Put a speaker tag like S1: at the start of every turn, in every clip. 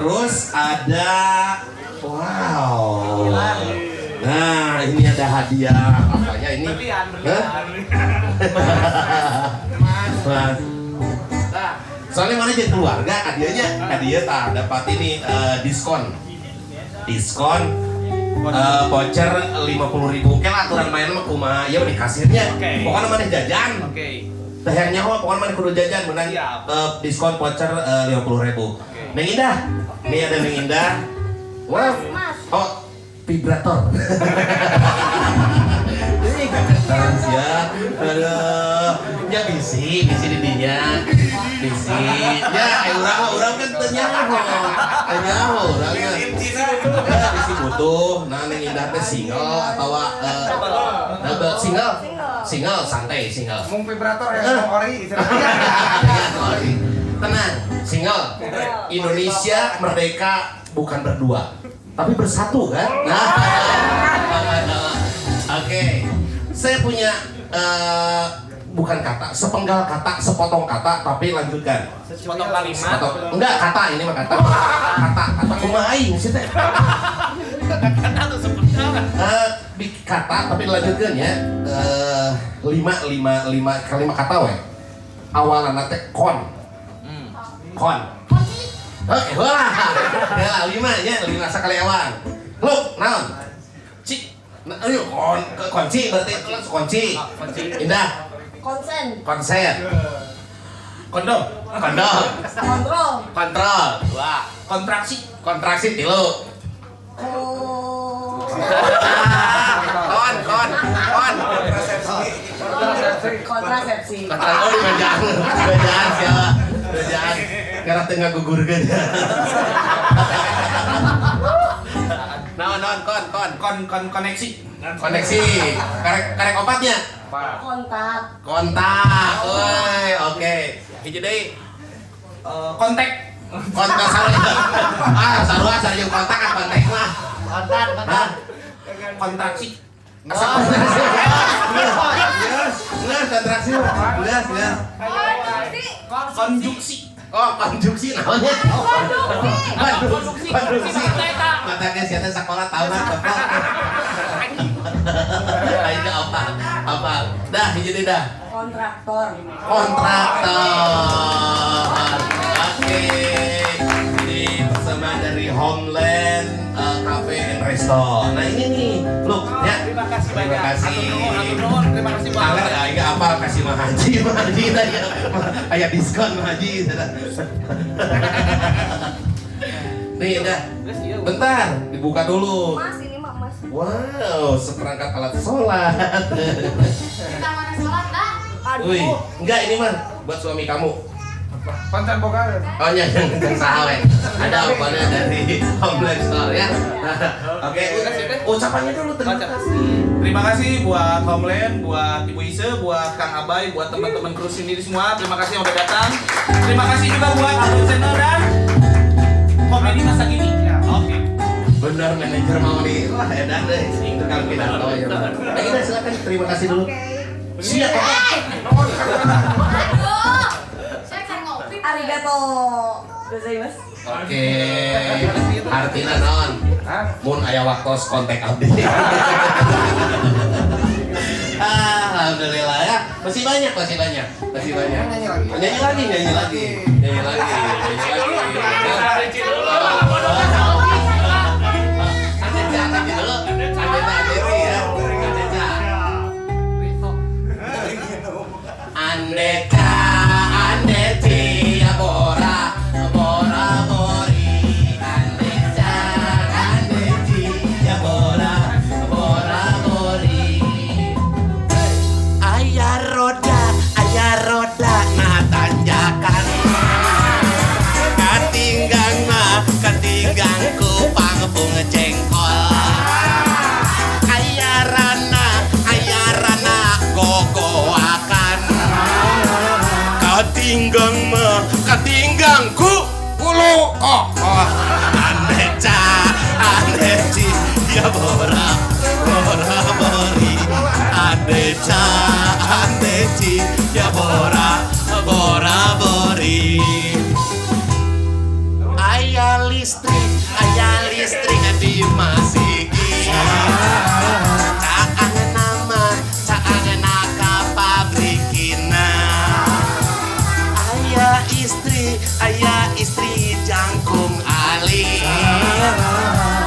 S1: Terus ada, wow. Nah, ini ada hadiah. Apanya ini?
S2: Berlian,
S1: Hah?
S2: berlian.
S1: Mas. Nah, soalnya mana jadi keluarga hadiahnya, hadiah tak dapat ini diskon. Diskon voucher 50.000. Oke lah, aturan main mah kumaha ya di kasirnya.
S2: Oke.
S1: Pokoknya mana jajan.
S2: Oke.
S1: Teh yang nyawa pokoknya mana kudu jajan menang
S2: Siap.
S1: Diskon voucher 50.000.
S2: Oke.
S1: Neng Indah. Nih ada Neng Indah. Wow.
S3: Mas.
S1: Oh, vibrator. Ini terus ya. Aduh. Ya bisi, bisi di dinya. Bisi. Ya, urang mah urang kan teu nyaho. Teu nyaho urang mah. Ya, bisi butuh. Nah, Neng Indah teh single atau double single. Single santai single.
S4: Mung vibrator ya,
S1: Eh.
S4: ori.
S1: Ya, sorry. Tenang, single. Indonesia merdeka bukan berdua, tapi bersatu kan? Nah, oke. Saya punya bukan kata, sepenggal kata, sepotong kata, tapi lanjutkan.
S2: Sepotong kalimat.
S1: Sepotong, enggak kata ini mah kata, kata, kata kumaha aing sih teh.
S2: Kata atau sepenggal.
S1: Kata tapi dilanjutkan ya. Lima, lima, lima, kelima kata we. Awalan teh kon. Kon. Oke, wah. Ya, lima ya, lima sekali ewang. Lu, naon? Ci. Nah, ayo kon, kunci berarti itu langsung kunci.
S2: Ah, kunci.
S1: Indah,
S3: Konsen.
S1: Konsen,
S2: Kondom.
S1: Kondom,
S3: Kontrol.
S1: Kontrol, dua,
S2: Kontraksi.
S1: Kontraksi tilu.
S3: Ko.
S1: Kon, kon, kon.
S3: Kontrasepsi.
S1: Kontra, oh di bejaan, bejaan siapa? Bejaan. Karena tengah gugurkeun. Naon, naon, kon, kon.
S2: Kon kon koneksi.
S1: Koneksi. Karek karek opatnya.
S3: Kontak.
S1: Kontak. Woi, oke. Hiji deui.
S2: Kontak.
S1: Kontak sarua. Ah, sarua sarua kontak ah kontak mah.
S5: Kontak, kontak.
S1: Hah?
S2: Kontraksi.
S1: Asa kontraksi. Geus, geus kontraksi mah. Geus, geus.
S2: Konjungsi.
S1: Oh, konjungsi naonnya?
S2: Konduksi.
S1: Konduksi.
S2: Konduksi.
S1: Matanya siapa sekolah tahunan bapak. Ayo apa? Apa? Dah, hiji deui dah.
S3: Kontraktor.
S1: Kontraktor. Oke. Ini persembahan dari Homeland Cafe and Resto. Nah ini nih, look ya.
S2: Terima kasih
S1: Terima
S2: banyak.
S1: kasih.
S2: Hatur nuhun, hatur nuhun. Terima kasih banget.
S1: Aler ya, enggak apa kasih Mah Haji, Mah Haji tadi aya diskon Mah Haji. Nih udah.
S2: Terus iya.
S1: Bentar, dibuka dulu.
S3: Mas ini mah mas.
S1: Wow, seperangkat alat sholat.
S6: Kita mana sholat, dah?
S3: Aduh.
S1: Wih, enggak ini mah buat suami kamu.
S4: Konten vokal.
S1: Oh iya, yang salah we. Ada opennya dari Homeland Store ya. Oke, ucapannya dulu terima kasih.
S2: Terima kasih buat Homeland, buat Ibu Ise, buat Kang Abai, buat teman-teman kru sini semua. Terima kasih yang udah datang. Terima kasih juga buat Abang Channel dan Komedi Masa Kini. Oke.
S1: Benar manajer mau nih. Wah, edan deh. Itu kalau pidato ya. Nah, kita silakan terima kasih dulu.
S3: Oke.
S1: Siap, Pak.
S6: Aduh. Saya kan ngopi.
S3: Arigato gozaimasu.
S1: Oke. Artinya naon?
S4: Hah?
S1: Mun aya waktos kontak abdi. Alhamdulillah ya. Masih banyak, masih banyak, masih banyak.
S4: Nyanyi lagi.
S1: Nyanyi lagi, nyanyi lagi. Nyanyi lagi, nyanyi lagi. Adeca, adeca dulu. Adeca, Dewi ya. Adeca. Andeca, andeci, ya bora, bora bori. Andeca, andeci, ya bora, bora bori. Aya roda, aya roda, nah tanjakan. Katinggang mah, katinggang ku pangpung jengkol. Aya rana, aya rana, gogoakan. Katinggang mah, katinggang ku ulu oh, oh. Andeca, andeci, ya bora, bora bori. Andeca, andeci, ya bora, bora bori. Aya. listrik, aya listrik di masigi. Caang nama, caang ka pabrikina. Aya istri jangkung ali.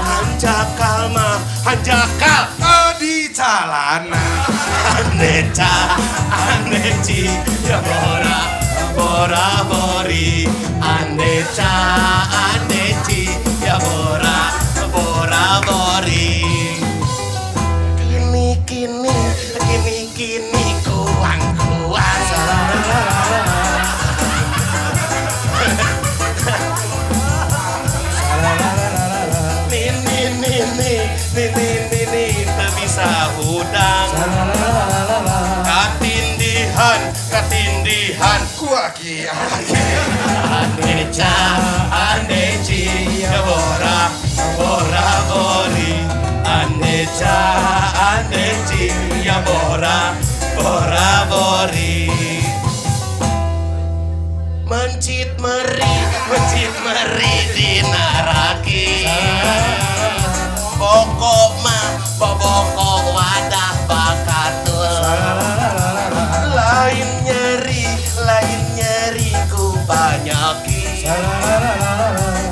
S1: Hanjakal mah, hanjakal
S4: Di calana.
S1: Ande ca, ande ci, ya bora, bora bori. Ande ca, ande ci, ya bora, bora bori. Kini kini, kini kini kuang kuang. Nini nini, nini nini, teu bisa hudang. Katindihan, katindihan.
S4: Ku aki aki.
S1: Ande ca, ande ci, ya bora, bora bori. Ande ca, ande ci, ya bora, bora bori. Mencit meri dina rakit. Pokok mah, boboko wadah bakatul. Lain nyeri ku banyaki.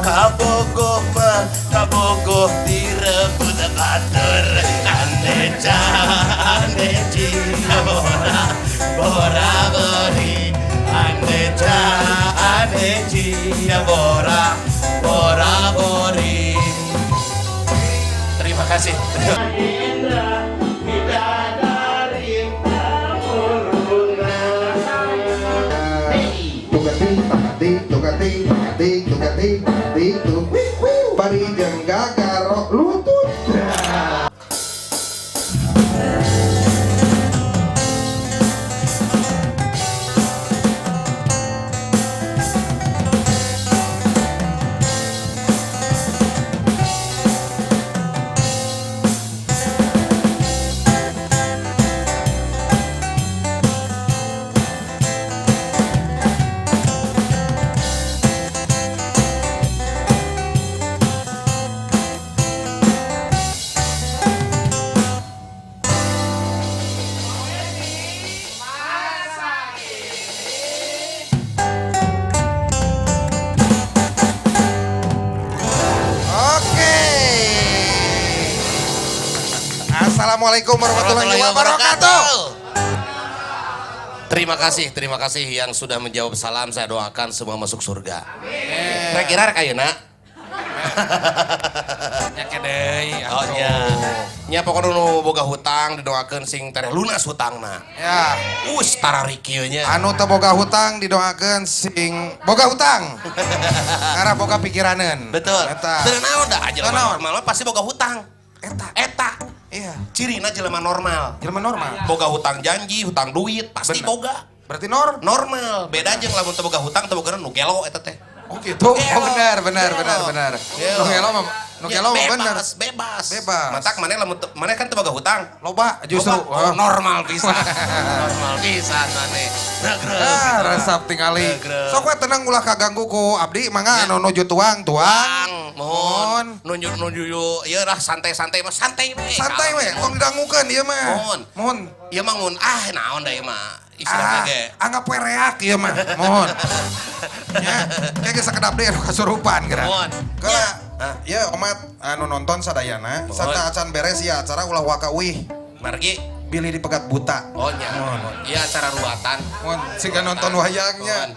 S1: Kabogoh mah, kabogoh direbut batur. Ande ca, ande ci, bora, bora bori. Ande ca, ande ci, bora, bora bori. Terima kasih.
S4: Tugati takati tugati takati tugati takati tu. Bari jeung gagaro lutut. Oke. Assalamualaikum warahmatullahi wabarakatuh.
S1: Terima kasih yang sudah menjawab salam. Saya doakan semua masuk surga. Kira-kira rek ayeuna?
S2: Nya deui.
S1: Oh nya. Nya pokokna nu boga hutang didoakeun sing tereh lunas hutangna.
S4: Ya,
S1: Us tararik kieu nya.
S4: Anu teu boga hutang didoakeun sing boga hutang. Karena boga pikiraneun.
S1: Betul.
S4: Eta.
S1: Teu naon da
S4: Teu
S1: jelema
S4: naon.
S1: normal mah pasti boga hutang.
S4: Eta.
S1: Eta.
S4: Iya.
S1: Cirina jelema normal.
S4: Jelema normal.
S1: Boga hutang janji, hutang duit, pasti
S4: Bener.
S1: boga.
S4: Berarti nor
S1: Normal. Beda jeung lamun teu boga hutang teu boga nu gelo eta teh.
S4: Oh gitu. Oh
S1: Gelo.
S4: benar benar
S1: Gelo.
S4: Benar benar.
S1: Gelo.
S4: Nu gelo mah nu
S1: Ya,
S4: gelo mah bener.
S1: bebas, bebas.
S4: Bebas.
S1: Matak maneh lamun maneh kan teu boga hutang.
S4: Loba justru.
S1: Loba. Oh, normal pisan. Normal pisan maneh. Negreg.
S4: Ah, resep tingali.
S1: Negreg.
S4: Sok we tenang ulah kaganggu ku abdi mangga anu nuju tuang tuang.
S1: Tuang, mohon. Nunjuk nunjuk ieu lah santai-santai mah santai we.
S4: Santai we, tong didangukeun ieu mah.
S1: Mohon.
S4: Mohon.
S1: Ieu mah ngun ah naon da ieu mah. Istilahna
S4: Ah,
S1: ge.
S4: anggap we reak ieu mah. Mohon. Ya, kayak geus sakedap deui anu kasurupan geura.
S1: Mohon.
S4: Kela,
S1: Ya. Ah.
S4: ya omat anu nonton sadayana,
S1: Mohon.
S4: sata acan beres ya acara ulah waka uih,
S1: Margi.
S4: Bilih dipegat buta.
S1: Oh nya. Iya acara ruatan.
S4: Mohon, siga nonton wayangnya.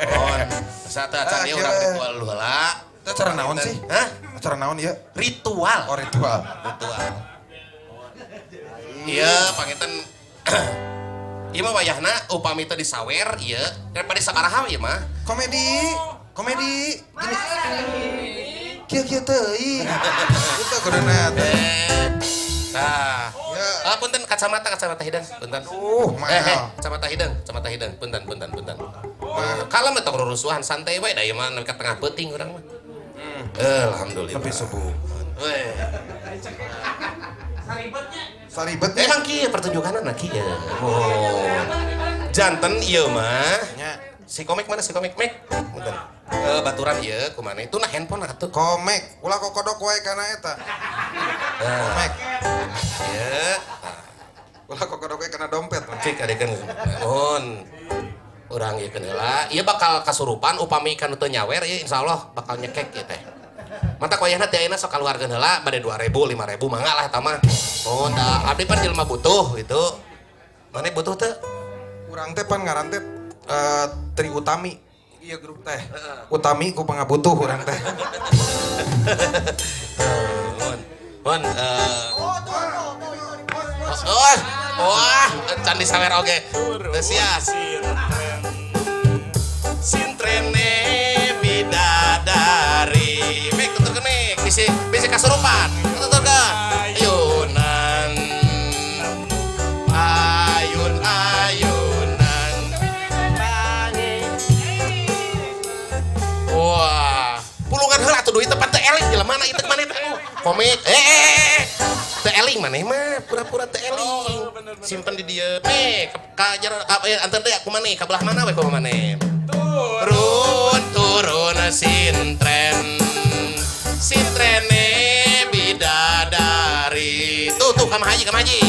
S1: Mohon. Sata acan
S4: Ah,
S1: ieu urang
S4: kieu.
S1: ritual heula.
S4: Itu acara naon sih?
S1: Hah?
S4: Acara naon ieu?
S1: Ritual.
S4: Oh, ritual.
S1: Ritual. Iya, panginten ieu mah wayahna upami teu disawer ieu daripada sabaraha ieu mah.
S4: Komedi, komedi, gini. Kieu-kieu teuing. Itu kuduna teh.
S1: Nah.
S4: Ya.
S1: Ah, punten kacamata kacamata hideung, punten.
S4: Mahal.
S1: Kacamata hideung, kacamata hideung, punten punten punten. Kalem eta rurusuhan santai we da ieu mah nepi ka tengah peuting urang mah. Alhamdulillah.
S4: Lebih subuh.
S1: Weh.
S4: Saribet
S1: Emang kieu pertunjukanna kieu. Oh. Janten ieu mah
S4: Nya.
S1: Si Komek mana si Komek? Mek. Punten. Eh, baturan ieu kumaha itu nah handphone atuh.
S4: Komek, ulah kokodok wae kana eta. Komek,
S1: Ieu.
S4: ulah kokodok wae kana dompet.
S1: Cik adegan nuhun. Urang ieu heula. Ieu bakal kasurupan upami kan teu nyawer ieu insyaallah bakal nyekek ieu teh. Mata wayahna teh ayeuna sok kaluarkeun heula bade 2000 5000 mangga lah eta mah. Nuhun da abdi pan jelema butuh gitu. Maneh butuh teu?
S4: Urang teh pan ngaran teh Tri Utami. Iya grup teh. Utami ku pangabutuh urang teh.
S1: Nuhun. Nuhun oh, wah, can disawer oge. Teu siap. Sintrene bidadari. Mek tuturkeun mek, bisi bisi kasurupan. Tuturkeun. Ayunan. Ayun ayunan. Wah, pulungan heula atuh duit teh pan teu eling jelema mana ieu teh maneh teh. Komik. Eh. Teu eling maneh mah, pura-pura teu eling. Simpen di dieu. Nih, ka jero ka anteur deui aku maneh, ka belah mana we kumaha maneh. Turun turun sintren. Sintrene bidadari. Tuh tuh ka Haji, ka Haji.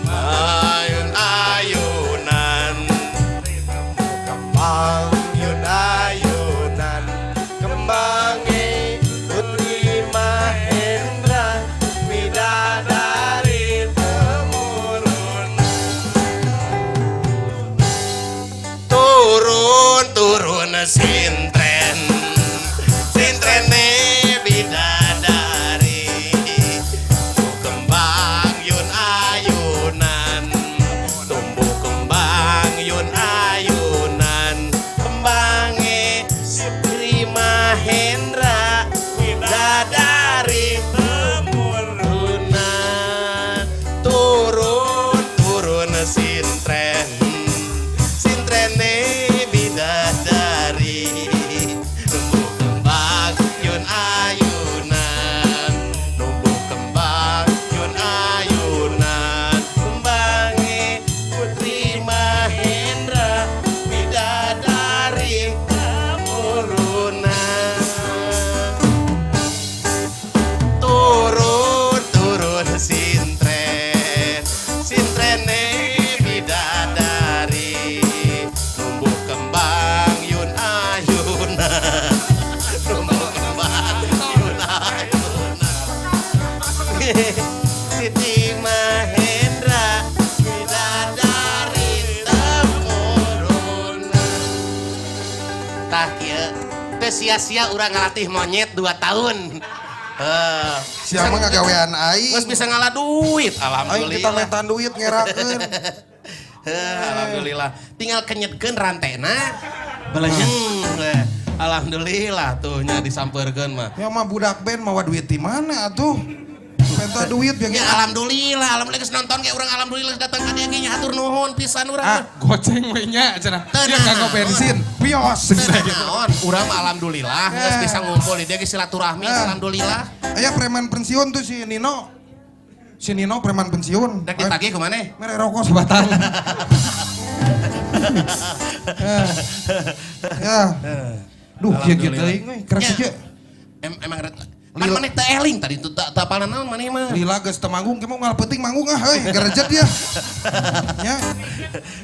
S1: Ayun ayunan.
S5: Kembang yun ayunan kembange Putri Mahendra bidadari temurun.
S1: Turun turun sintren. Sintrene bidadari. Kembang yun ayunan. Tumbuh kembang yun ayunan. Kembange Putri Mahendra bidadari temurunan. Turun turun sintren. Sintrene bidadari. Tumbuh kembang yun ayunan. Tumbuh kembang yun ayunan. Kembange Putri Mahendra bidadari temurunan. Turun turun sintren. Sintrene bidadari. Tumbuh kembang yun ayunan. Tumbuh kembang yun ayunan. Siti Mahendra bidadari temurunan. Tah kieu teu sia-sia urang ngalatih monyet 2 tahun. Heh.
S4: Siapa ngagawean aing?
S1: Geus bisa ngalah duit,
S4: Aing
S1: alhamdulillah.
S4: kita mentan duit ngerakeun.
S1: Heh, alhamdulillah. Tinggal kenyetkeun rantena. Alhamdulillah tuh nya disampeurkeun mah.
S4: Ya mah budak band mawa duit di mana atuh? Minta duit
S1: Ya
S4: biar
S1: alhamdulillah, alhamdulillah geus nonton ge urang alhamdulillah datang ka dieu ge nya hatur nuhun pisan urang.
S4: Ah,
S7: Goceng we nya cenah.
S1: Teu
S7: Dia kanggo bensin. Wios.
S1: Teu naon, urang mah alhamdulillah geus bisa ngumpul di dieu ge silaturahmi alhamdulillah.
S4: Aya preman pensiun tuh si Nino. Si Nino preman pensiun.
S1: Dek ditagih ku maneh?
S4: Mere rokok sebatang. Ya. Duh, kieu kieu teuing euy, keras
S1: Ya.
S4: ieu.
S1: Emang pan maneh teu eling tadi tuh teu apal naon maneh mah.
S4: Lila geus teu manggung, ke mau ngal peuting manggung ah euy, gerejet ya. Ya.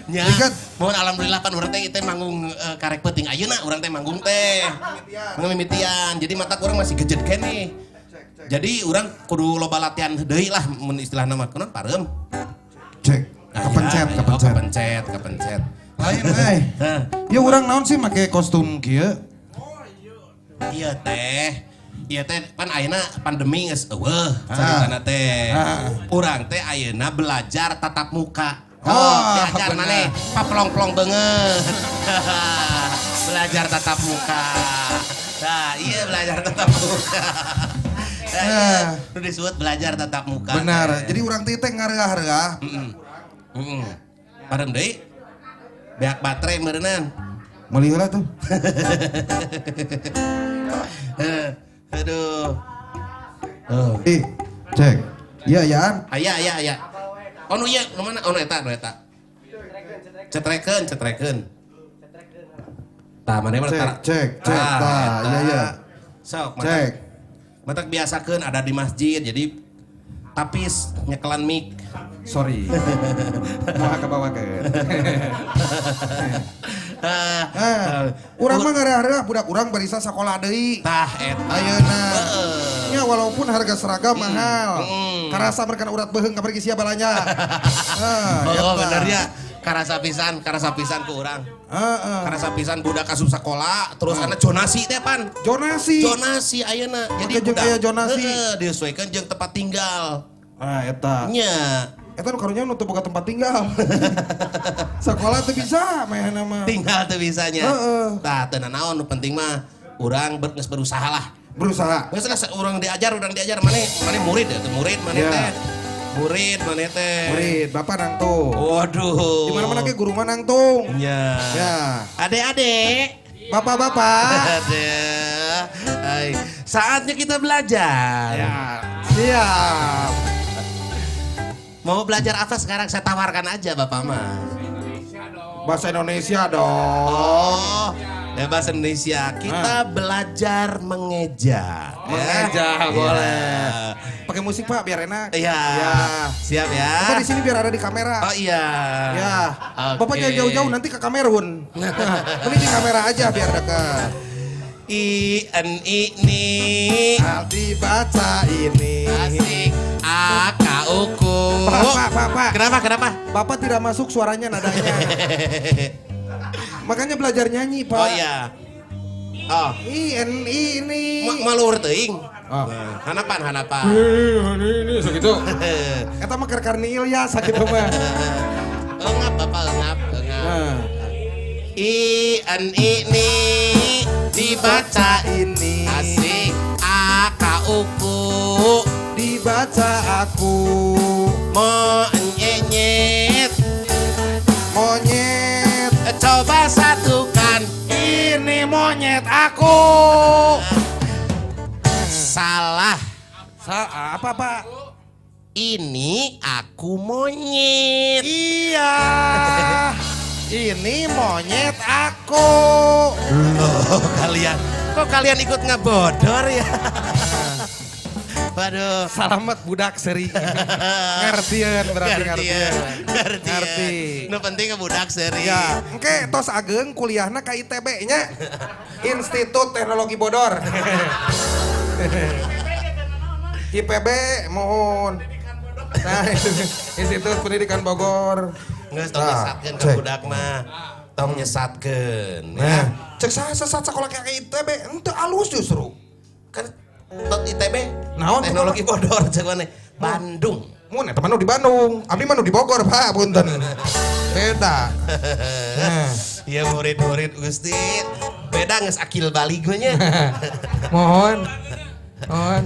S1: Nya.
S4: Ligat.
S1: Mohon alhamdulillah pan urang teh teh manggung karek peuting ayeuna urang teh manggung teh. Manggung mimitian. Jadi mata urang masih gejet keneh. Jadi urang kudu loba latihan deui lah mun istilahna mah kunaon pareum.
S4: Cek,
S1: Nah,
S4: kepencet,
S1: ya,
S4: kepencet.
S1: Oh, kepencet, kepencet.
S4: Lain euy.
S1: Hah.
S4: Ya urang naon sih make kostum kieu?
S1: Iya teh. Iya teh pan ayeuna pandemi geus eueuh caritana teh.
S4: Ah.
S1: Urang teh ayeuna belajar tatap muka.
S4: Oh,
S1: Oh, diajar
S4: bener.
S1: maneh paplong-plong beungeut. Belajar tatap muka. Nah, iya belajar tatap muka. Nah, iya,
S4: Ah.
S1: nu disebut belajar tatap muka.
S4: Benar.
S1: Teh.
S4: Jadi urang teh teh ngareah-reah.
S1: Heeh. Parem deui. Beak baterai meureunnan.
S4: Meuli heula tuh.
S1: Aduh. Oh.
S4: Ih, cek. Iya, ya.
S1: Aya aya aya. Oh nu ieu nu mana? Oh nu eta, nu eta. Cetrekeun, cetrekeun. Tah, mana mah
S4: Cek,
S1: tara-
S4: cek, cek.
S1: Ah,
S4: Tah,
S1: eta.
S4: iya, iya.
S1: Sok, matak-
S4: Cek.
S1: Matak biasakeun ada di masjid, jadi tapis nyekelan mic.
S4: Sorry. Moal kabawakeun. Ah, urang mah ngarah-arah budak urang barisa sakola deui.
S1: Tah eta.
S4: Ayeuna. Nya walaupun harga seragam mahal. Karasa mereka urat beuheung kamari sia balanya. Ah,
S1: Oh,
S4: eta.
S1: bener ya. Karasa pisan ku urang.
S4: Heeh.
S1: Karasa pisan budak asup sekolah, terus ana zonasi teh pan.
S4: Jonasi.
S1: Zonasi ayeuna. Jadi
S4: Make jeung aya zonasi.
S1: Heeh, disesuaikan jeung tempat tinggal.
S4: Ah, eta.
S1: Nya.
S4: Eta nu karunya nu teu boga tempat tinggal. Sekolah teu bisa manehna mah.
S1: Tinggal teu bisanya.
S4: Heeh.
S1: Tah teu nanaon nu penting mah urang geus berusaha lah.
S4: Berusaha.
S1: Geus lah urang diajar maneh maneh murid ya, teu murid maneh
S4: Ya.
S1: teh. Murid maneh teh.
S4: Murid, bapak nangtung.
S1: Waduh.
S4: Di mana-mana ge guru mah nangtung.
S1: Nya.
S4: Ya.
S1: Adek-adek.
S4: Bapak-bapak.
S1: Aduh. Hai. Saatnya kita belajar.
S4: Ya. Siap.
S1: Mau belajar apa sekarang saya tawarkan aja Bapak mah.
S4: Bahasa Indonesia dong.
S1: Oh, ya bahasa Indonesia. Kita belajar mengeja. Ya.
S4: Mengeja
S1: Iya.
S4: boleh. Pakai musik Pak biar enak.
S1: Iya.
S4: Ya.
S1: Siap ya.
S4: Bapak di sini biar ada di kamera.
S1: Oh iya.
S4: Ya.
S1: Oke.
S4: Bapak jangan jauh-jauh nanti ke Kamerun. Ini di kamera aja biar dekat.
S1: I N I N I.
S4: Al dibaca ini.
S1: Asik. A K U K.
S4: Pak, Pak, Pak, Pak.
S1: Kenapa kenapa?
S4: Bapak tidak masuk suaranya nadanya. Makanya belajar nyanyi, Pak.
S1: Oh iya. Oh,
S4: I N I ini.
S1: Malu teuing.
S4: Oh.
S1: Hanapan hanapan.
S7: Ini segitu.
S4: Eta mah keur Karni Ilyas sakitu mah.
S1: Engap Bapak engap engap.
S4: Nah.
S1: I N I N I dibaca
S4: ini.
S1: Asik. A K U K.
S4: Dibaca aku.
S1: Monyet.
S4: Monyet.
S1: Coba satukan.
S4: Ini monyet aku.
S1: Salah.
S4: Apa, Pak?
S1: Ini aku monyet.
S4: Iya. Ini monyet aku.
S1: Loh, kalian. Kok kalian ikut ngebodor ya? Waduh.
S4: Salamet budak seri. Ngertieun berarti ngertieun.
S1: Ngerti.
S4: Ngerti.
S1: Nu penting ke budak seri.
S4: Ya, engke tos ageng kuliahna ka ITB nya. Institut Teknologi Bodor. IPB mohon. Nah, Institut Pendidikan Bogor.
S1: Geus tong
S4: Nah,
S1: nyesatkeun ke
S4: cek.
S1: budak mah. Tong nyesatkeun ya.
S4: Nah, cek saha sesat sekolah ka ITB henteu alus justru.
S1: Kan tot ITB.
S4: Naon?
S1: Teknologi Bodor cek maneh. Bandung.
S4: Mun eta mah nu di Bandung, abdi mah nu di Bogor, Pak, punten. Beda. Nah.
S1: Ya murid-murid Gusti. Beda geus akil balig mah nya.
S4: Mohon. Mohon.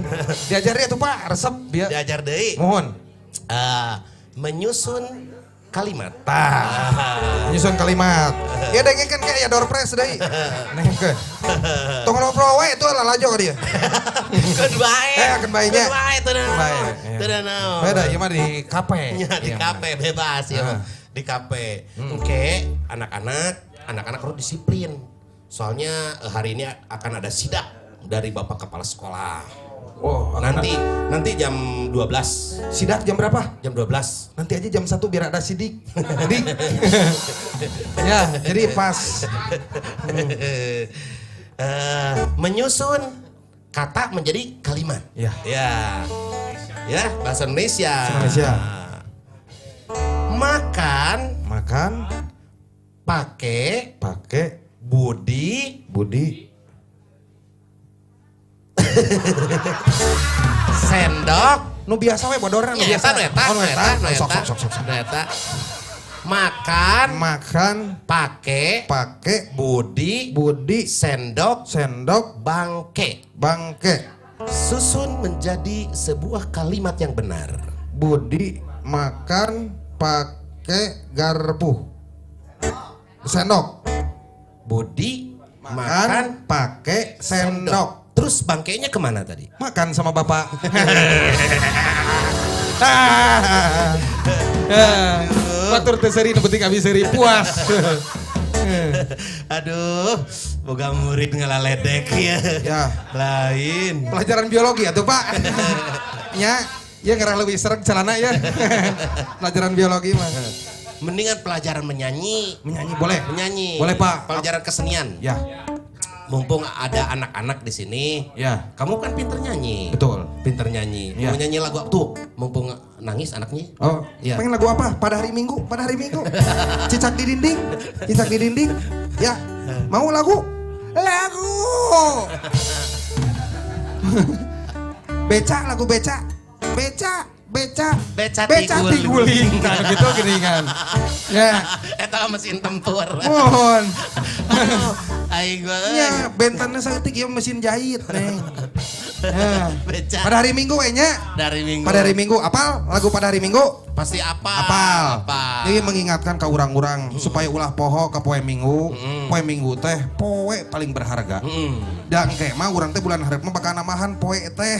S4: Diajar ya tuh Pak, resep dia.
S1: Diajar deui.
S4: Mohon.
S1: Menyusun kalimat.
S4: Tah. Menyusun kalimat. Ya dengekeun kayak ya door press deui. Dengekeun. Tong ngobrol we itu lalajo ka dia.
S1: Keun bae.
S4: Keun bae nya.
S1: Keun bae teu naon.
S4: Bae, iya.
S1: Teu naon.
S4: Beda ieu mah di kafe.
S1: Nya di
S4: Iya,
S1: kafe bebas ya.
S4: Ah.
S1: Di kafe. Oke, anak-anak harus disiplin. Soalnya hari ini akan ada sidak dari Bapak Kepala Sekolah.
S4: Oh,
S1: Nanti nanti jam 12.
S4: Sidak jam berapa?
S1: Jam 12.
S4: Nanti aja jam 1 biar ada sidik. Dik. Ya, jadi pas.
S1: Menyusun kata menjadi kalimat.
S4: Ya.
S1: Ya. Ya, bahasa Indonesia.
S4: Bahasa Indonesia.
S1: Makan
S4: Makan
S1: pakai
S4: pakai
S1: budi
S4: budi
S1: sendok.
S4: Nu biasa we bodorna nu
S1: Ya,
S4: biasa.
S1: eta, nu eta,
S4: Oh, nu
S1: nu eta,
S4: eta.
S1: nu
S4: Sok
S1: eta.
S4: sok sok sok.
S1: Nu eta. Makan
S4: Makan
S1: pakai
S4: pakai
S1: budi
S4: budi
S1: sendok
S4: sendok
S1: bangke.
S4: bangke.
S1: Susun menjadi sebuah kalimat yang benar.
S4: Budi makan pakai garpu. Sendok.
S1: Budi
S4: Makan,
S1: makan
S4: pakai sendok.
S1: Terus bangkainya kemana tadi?
S4: Makan sama bapak.
S7: Batur teh seri nu penting abi seri puas.
S1: Aduh, boga murid ngalaledek ya.
S4: Ya.
S1: Lain.
S4: Pelajaran biologi ya tuh, Pak. Ya, ya ngerah lebih serek celana ya. Pelajaran biologi mah.
S1: Mendingan pelajaran menyanyi.
S4: Menyanyi boleh.
S1: Menyanyi.
S4: Boleh, Pak.
S1: Pelajaran kesenian.
S4: Ya,
S1: Mumpung ada anak-anak di sini.
S4: ya.
S1: Kamu kan pinter nyanyi.
S4: Betul.
S1: Pinter nyanyi.
S4: Ya.
S1: Mau nyanyi lagu apa tuh? Mumpung nangis anaknya.
S4: Oh,
S1: Iya.
S4: pengen lagu apa? Pada hari Minggu, pada hari Minggu. Cicak di dinding, cicak di dinding. Ya, mau lagu? Lagu. Beca, lagu beca. Beca, beca.
S1: Beca
S4: beca
S1: tiguling.
S4: tiguling. Nah, gitu gini kan. Ya,
S1: Eta mesin tempur.
S4: mohon.
S1: Aduh, aing gua. euy.
S4: Ya, bentannya saeutik ieu mesin jahit, Neng. Ya.
S1: Beca.
S4: Pada hari Minggu we nya.
S1: Dari Minggu.
S4: Pada hari Minggu, apal lagu pada hari Minggu?
S1: Pasti apa?
S4: Apal.
S1: Apal.
S4: Jadi mengingatkan ke urang-urang supaya ulah poho ke poe Minggu. Poe Minggu teh poe paling berharga. Dan kayak mah urang teh bulan hareup mah bakal namahan poe teh.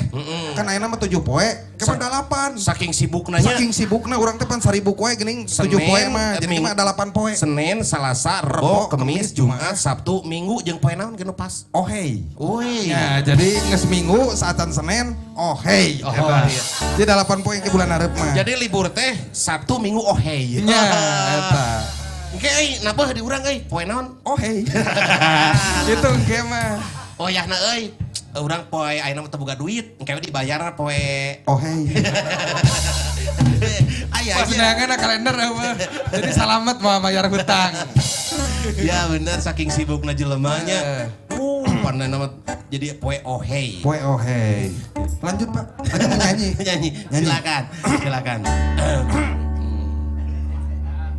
S4: Kan ayeuna mah 7 poe, ke mah 8.
S1: Saking sibukna nya.
S4: Saking sibukna urang teh pan 1000 poe geuning 7 poe mah. Jadi mah ada 8 poe.
S1: Senin, Selasa, Rebo, Kemis, Jumat, Sabtu, Minggu jeung poe naon geus pas.
S4: Oh hey.
S1: Woi.
S4: Ya, jadi geus Minggu saatan Senin, oh hey.
S1: Oh,
S4: Eta.
S1: iya.
S4: Jadi 8 poe ke bulan hareup mah.
S1: Jadi libur teh Sabtu, Minggu, oh hey.
S4: Nya, eta.
S1: Engke euy, nabeuh di urang euy, poe naon?
S4: Oh hey. Itu engke mah.
S1: Oh yahna euy. Urang poe ayeuna mah teu boga duit, engke we dibayar poe.
S4: Oh hey.
S1: Aya
S7: Pas
S1: aja.
S7: neangan kalender apa. Jadi salamet mau bayar hutang.
S1: Ya bener saking sibukna jelemanya. Pandai nama jadi poe oh hey.
S4: Poe oh hey. Lanjut Pak, lanjut nyanyi.
S1: Nyanyi.
S4: Nyanyi.
S1: Silakan, silakan.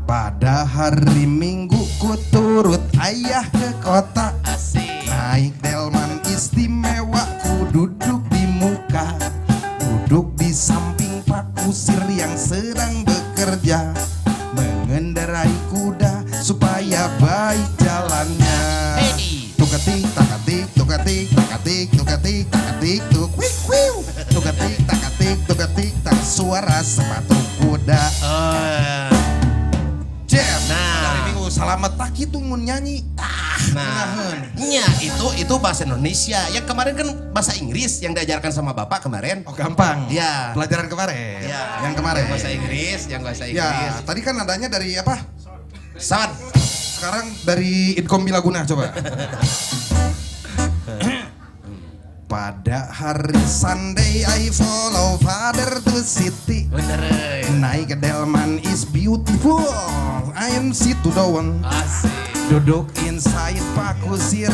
S4: Pada hari Minggu ku turut ayah ke kota.
S1: Asik.
S4: Naik delman istimewa ku duduk di muka. Duduk di samping Pak Kusir yang sedang bekerja. Mengendarai kuda supaya baik jalannya.
S1: Hey.
S4: Tukatik takatik tukatik takatik tukatik takatik tuk wik wiu. Tukatik takatik tukatik tak suara sepatu kuda.
S1: Oh.
S4: Jeff,
S1: Nah.
S4: hari Minggu salamet tak gitu mun nyanyi.
S1: Nah, nya itu bahasa Indonesia. Yang kemarin kan bahasa Inggris yang diajarkan sama Bapak kemarin.
S4: Oh gampang.
S1: Iya.
S4: Pelajaran kemarin.
S1: Iya.
S4: Yang kemarin.
S1: Yang bahasa Inggris, yang bahasa
S4: Ya,
S1: Inggris.
S4: tadi kan nadanya dari apa?
S1: San.
S4: Sekarang dari Inkom Bilaguna coba. Pada hari Sunday I follow father to city.
S1: Bener. euy.
S4: Naik ke delman is beautiful. I am sit to the one.
S1: Asik.
S4: Duduk inside Pak Kusir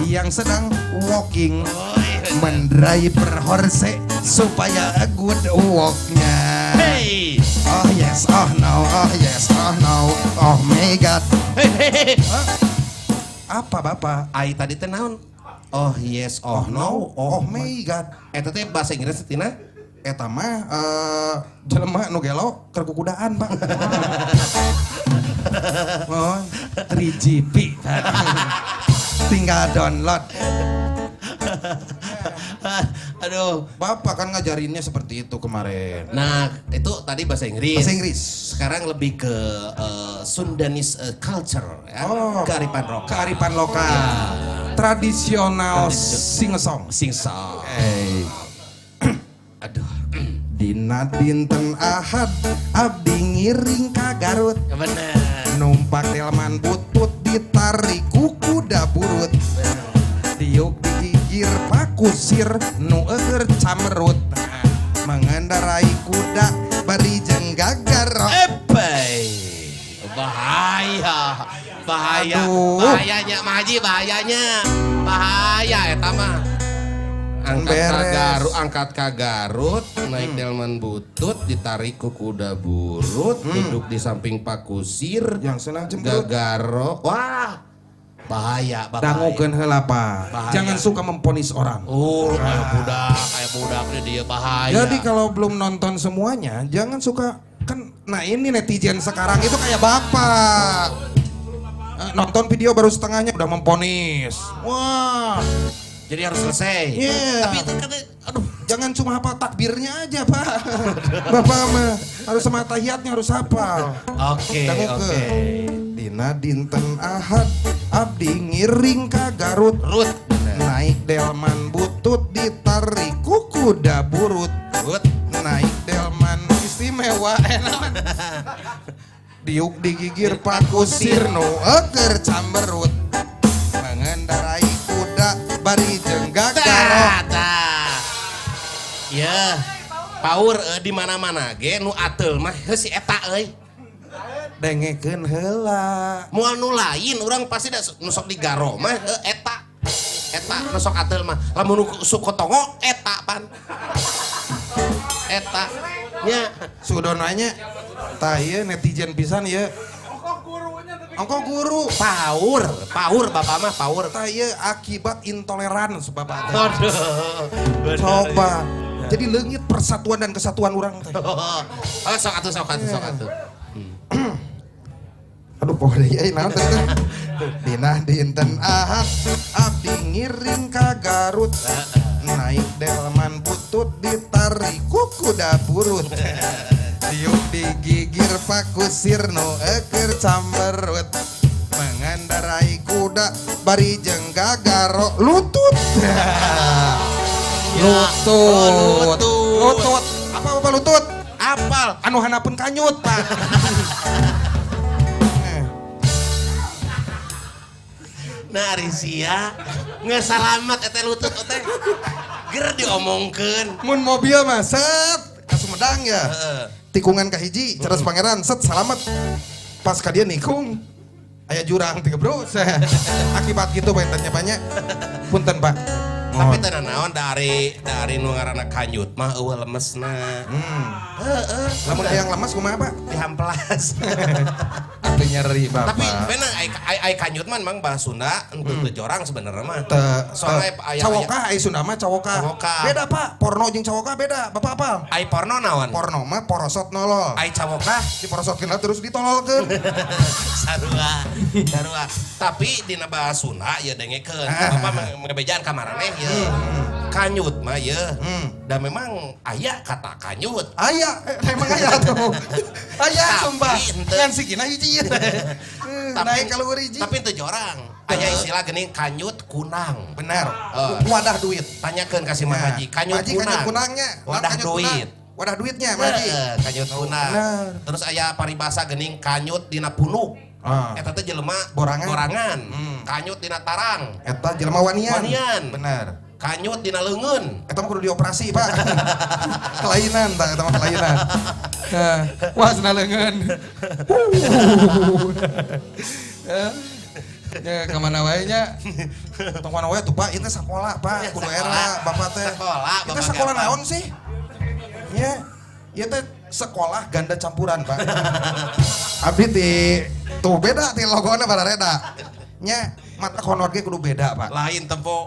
S4: yang sedang walking.
S1: Oi.
S4: Mendriver horse supaya good walknya.
S1: Hey.
S4: Oh yes, oh no, oh yes, oh no, oh my god.
S1: Hey, hey, hey.
S4: Apa bapak?
S1: Ai tadi teh naon? Oh yes, oh no,
S4: oh my god.
S1: Eta teh bahasa Inggris tina?
S4: Eta mah jelema nu gelo keur kukudaan, Pak. Oh, 3GP. Tinggal download.
S1: Aduh.
S4: Bapak kan ngajarinnya seperti itu kemarin.
S1: Nah, itu tadi bahasa Inggris.
S4: Bahasa Inggris.
S1: Sekarang lebih ke Sundanese culture ya.
S4: Oh.
S1: Kearifan lokal.
S4: Kearifan lokal. Tradisional sing song.
S1: Sing song.
S4: Hey.
S1: Aduh.
S4: Dina dinten Ahad abdi ngiring ka Garut.
S1: Bener.
S4: Numpak delman butut ditarik ku kuda burut. Diuk digigir pakusir nu eueur camerut. Mengendarai kuda bari jeung gagaro.
S1: Epai. Bahaya. Bahaya.
S4: Aduh.
S1: Bahayanya Mah Haji, bahayanya. Bahaya eta mah. Angkat ka
S4: Beres.
S1: Garut, angkat ka Garut, naik delman butut, ditarik ku kuda burut, duduk di samping Pak Kusir,
S4: Yang senang cemberut.
S1: gagaro. Wah. Bahaya, bahaya.
S4: Dangukeun heula Pak.
S1: Bahaya.
S4: Jangan suka memponis orang.
S1: Oh, kayak budak ini dia bahaya.
S4: Jadi kalau belum nonton semuanya, jangan suka kan. Nah ini netizen sekarang itu kayak bapak. Nonton video baru setengahnya udah memponis. Wah,
S1: Jadi harus selesai.
S4: Iya.
S1: Tapi itu katanya, aduh.
S4: Jangan cuma hafal takbirnya aja Pak. Bapak mah harus sama tahiyatnya harus hafal.
S1: Oke,
S4: Dangukeun.
S1: oke.
S4: Dina Dina dinten Ahad abdi ngiring ka Garut.
S1: Rut.
S4: Naik delman butut ditarik ku kuda burut.
S1: Rut.
S4: Naik delman istimewa enak. Diuk digigir pakusir nu eukeur camberut. Mengendarai kuda bari jeung gagaro.
S1: Tah. Ya. Paur di mana-mana ge nu ateul mah heuh si eta euy.
S4: Dengekeun heula.
S1: Moal nu lain urang pasti da nu sok digaro mah heuh eta. Eta nu sok ateul mah. Lamun nu sok kotongo eta pan. Eta. Nya.
S4: Sudon nanya, tah ieu netizen pisan ieu. Ongko guru.
S1: Paur, paur bapak mah paur.
S4: Tah ieu akibat intoleran bapak teh.
S1: Aduh. Bener.
S4: Coba. Jadi leungit persatuan dan kesatuan urang teh.
S1: Oh, sok atuh, sok atuh, sok atuh.
S4: Aduh poho deui euy naon teh teh. Dina dinten Ahad abdi ngiring ka Garut. Naik delman butut ditarik ku kuda burut. Diuk digigir pakusir nu eukeur camberut. Mengendarai kuda bari jeung gagaro lutut. Lutut.
S1: Oh, lutut.
S4: Lutut. Apa apa lutut?
S1: Apal.
S4: Anu hanapun kanyut, Pak.
S1: Nah, ari sia nggak salamat eta lutut teh. Ger diomongkeun.
S4: Mun mobil mah set ka Sumedang ya. Tikungan ka hiji, Cadas Pangeran set salamet. Pas ka dia nikung aya jurang tiga bro. Akibat gitu banyak banyak. Punten, Pak.
S1: Tapi teu naon dari nu ngaranna kanyut mah eueuh lemesna. Heeh.
S4: Lamun aya yang lemes kumaha, Pak?
S1: Dihamplas.
S7: Atuh nyeri bapak.
S1: Tapi bener ai kanyut mah emang bahasa Sunda henteu teu jorang sebenarnya mah.
S4: Teu
S1: Soalnya aya
S4: cawoka ai Sunda mah cawoka.
S1: Cawoka.
S4: Beda, Pak. Porno jeung cawoka beda. Bapak apal?
S1: Ai porno naon?
S4: Porno mah porosot nolol.
S1: Ai cawoka
S4: Diporosotkeun terus ditololkeun.
S1: Sarua, sarua. Tapi dina bahasa Sunda ya dengekeun. Bapak ngebejaan ka maraneh ya. Kanyut mah ya. Dan memang aya kata kanyut.
S4: Aya, emang aya tuh. Aya sumpah.
S1: Henteu.
S4: Ngan sikina hiji. Naik ka luhur hiji.
S1: Tapi teu jorang. Aya istilah geuning kanyut kunang.
S4: Benar. Wadah duit.
S1: Tanyakeun ka si Mang Haji, kanyut
S4: Haji,
S1: kunang.
S4: Kanyut kunangnya.
S1: Wadah
S4: Kanyut
S1: duit.
S4: kunang. Wadah duitnya, Mang Haji.
S1: Kanyut kunang.
S4: Benar.
S1: Terus aya paribasa geuning kanyut dina punuk. Eta teh jelema
S4: Borangan.
S1: Borangan. Kanyut dina tarang.
S4: Eta jelema wanian.
S1: Wanian.
S4: Benar.
S1: Kanyut dina leungeun.
S4: Eta mah kudu dioperasi, Pak. Kelainan, Pak, eta mah kelainan.
S7: Wah, sena leungeun. Ya kemana wae nya?
S4: Tong mana wae tuh, Pak, ieu teh sakola, Pak. Kudu era Bapak teh.
S1: Sekolah,
S4: Ieu teh
S1: Bapak
S4: sekolah
S1: gampang.
S4: naon sih? Nya, ieu teh sekolah ganda campuran, Pak. Abdi ti tuh beda ti logona barareda. Nya, mata honor ge kudu beda, Pak.
S1: Lain tempo.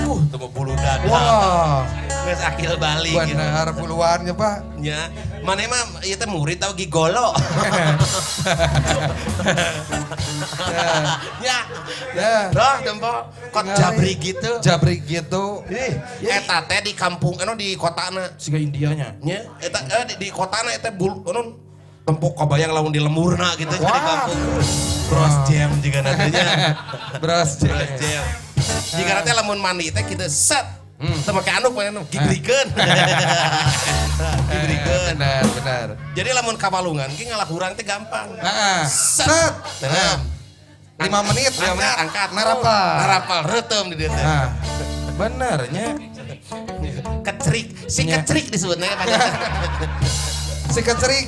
S1: Tempo bulu dada.
S4: Wah,
S1: Geus akil balik gitu.
S7: Benar puluhannya, Pak.
S1: Nya, mana mah ieu teh murid tau gigolo. Ya.
S7: Ya.
S1: Loh, tempo kot jabri gitu.
S7: Jabri gitu.
S1: Ih, eta teh di kampung anu di kotana.
S4: Siga Indianya.
S1: Nya, eta di kotana eta bulu anu tempo kabayang lamun di lemburna gitu di kampung. Bros jam juga nantinya.
S7: Bros jam.
S1: Bros jam. Jika nanti lamun mandi teh kita set. Teu make anduk mana gibrikeun. Gibrikeun.
S7: Benar, benar.
S1: Jadi lamun kabalungan ge ngalah hurang teh gampang.
S7: Heeh.
S1: Set.
S4: Set.
S1: Dalam.
S4: 5 menit,
S1: 5 menit angkat.
S4: Narapal.
S1: Narapal reuteum di dieu teh.
S7: Nah, benernya.
S1: Kecrik, si kecrik disebutnya Pak.
S4: Si kecerik.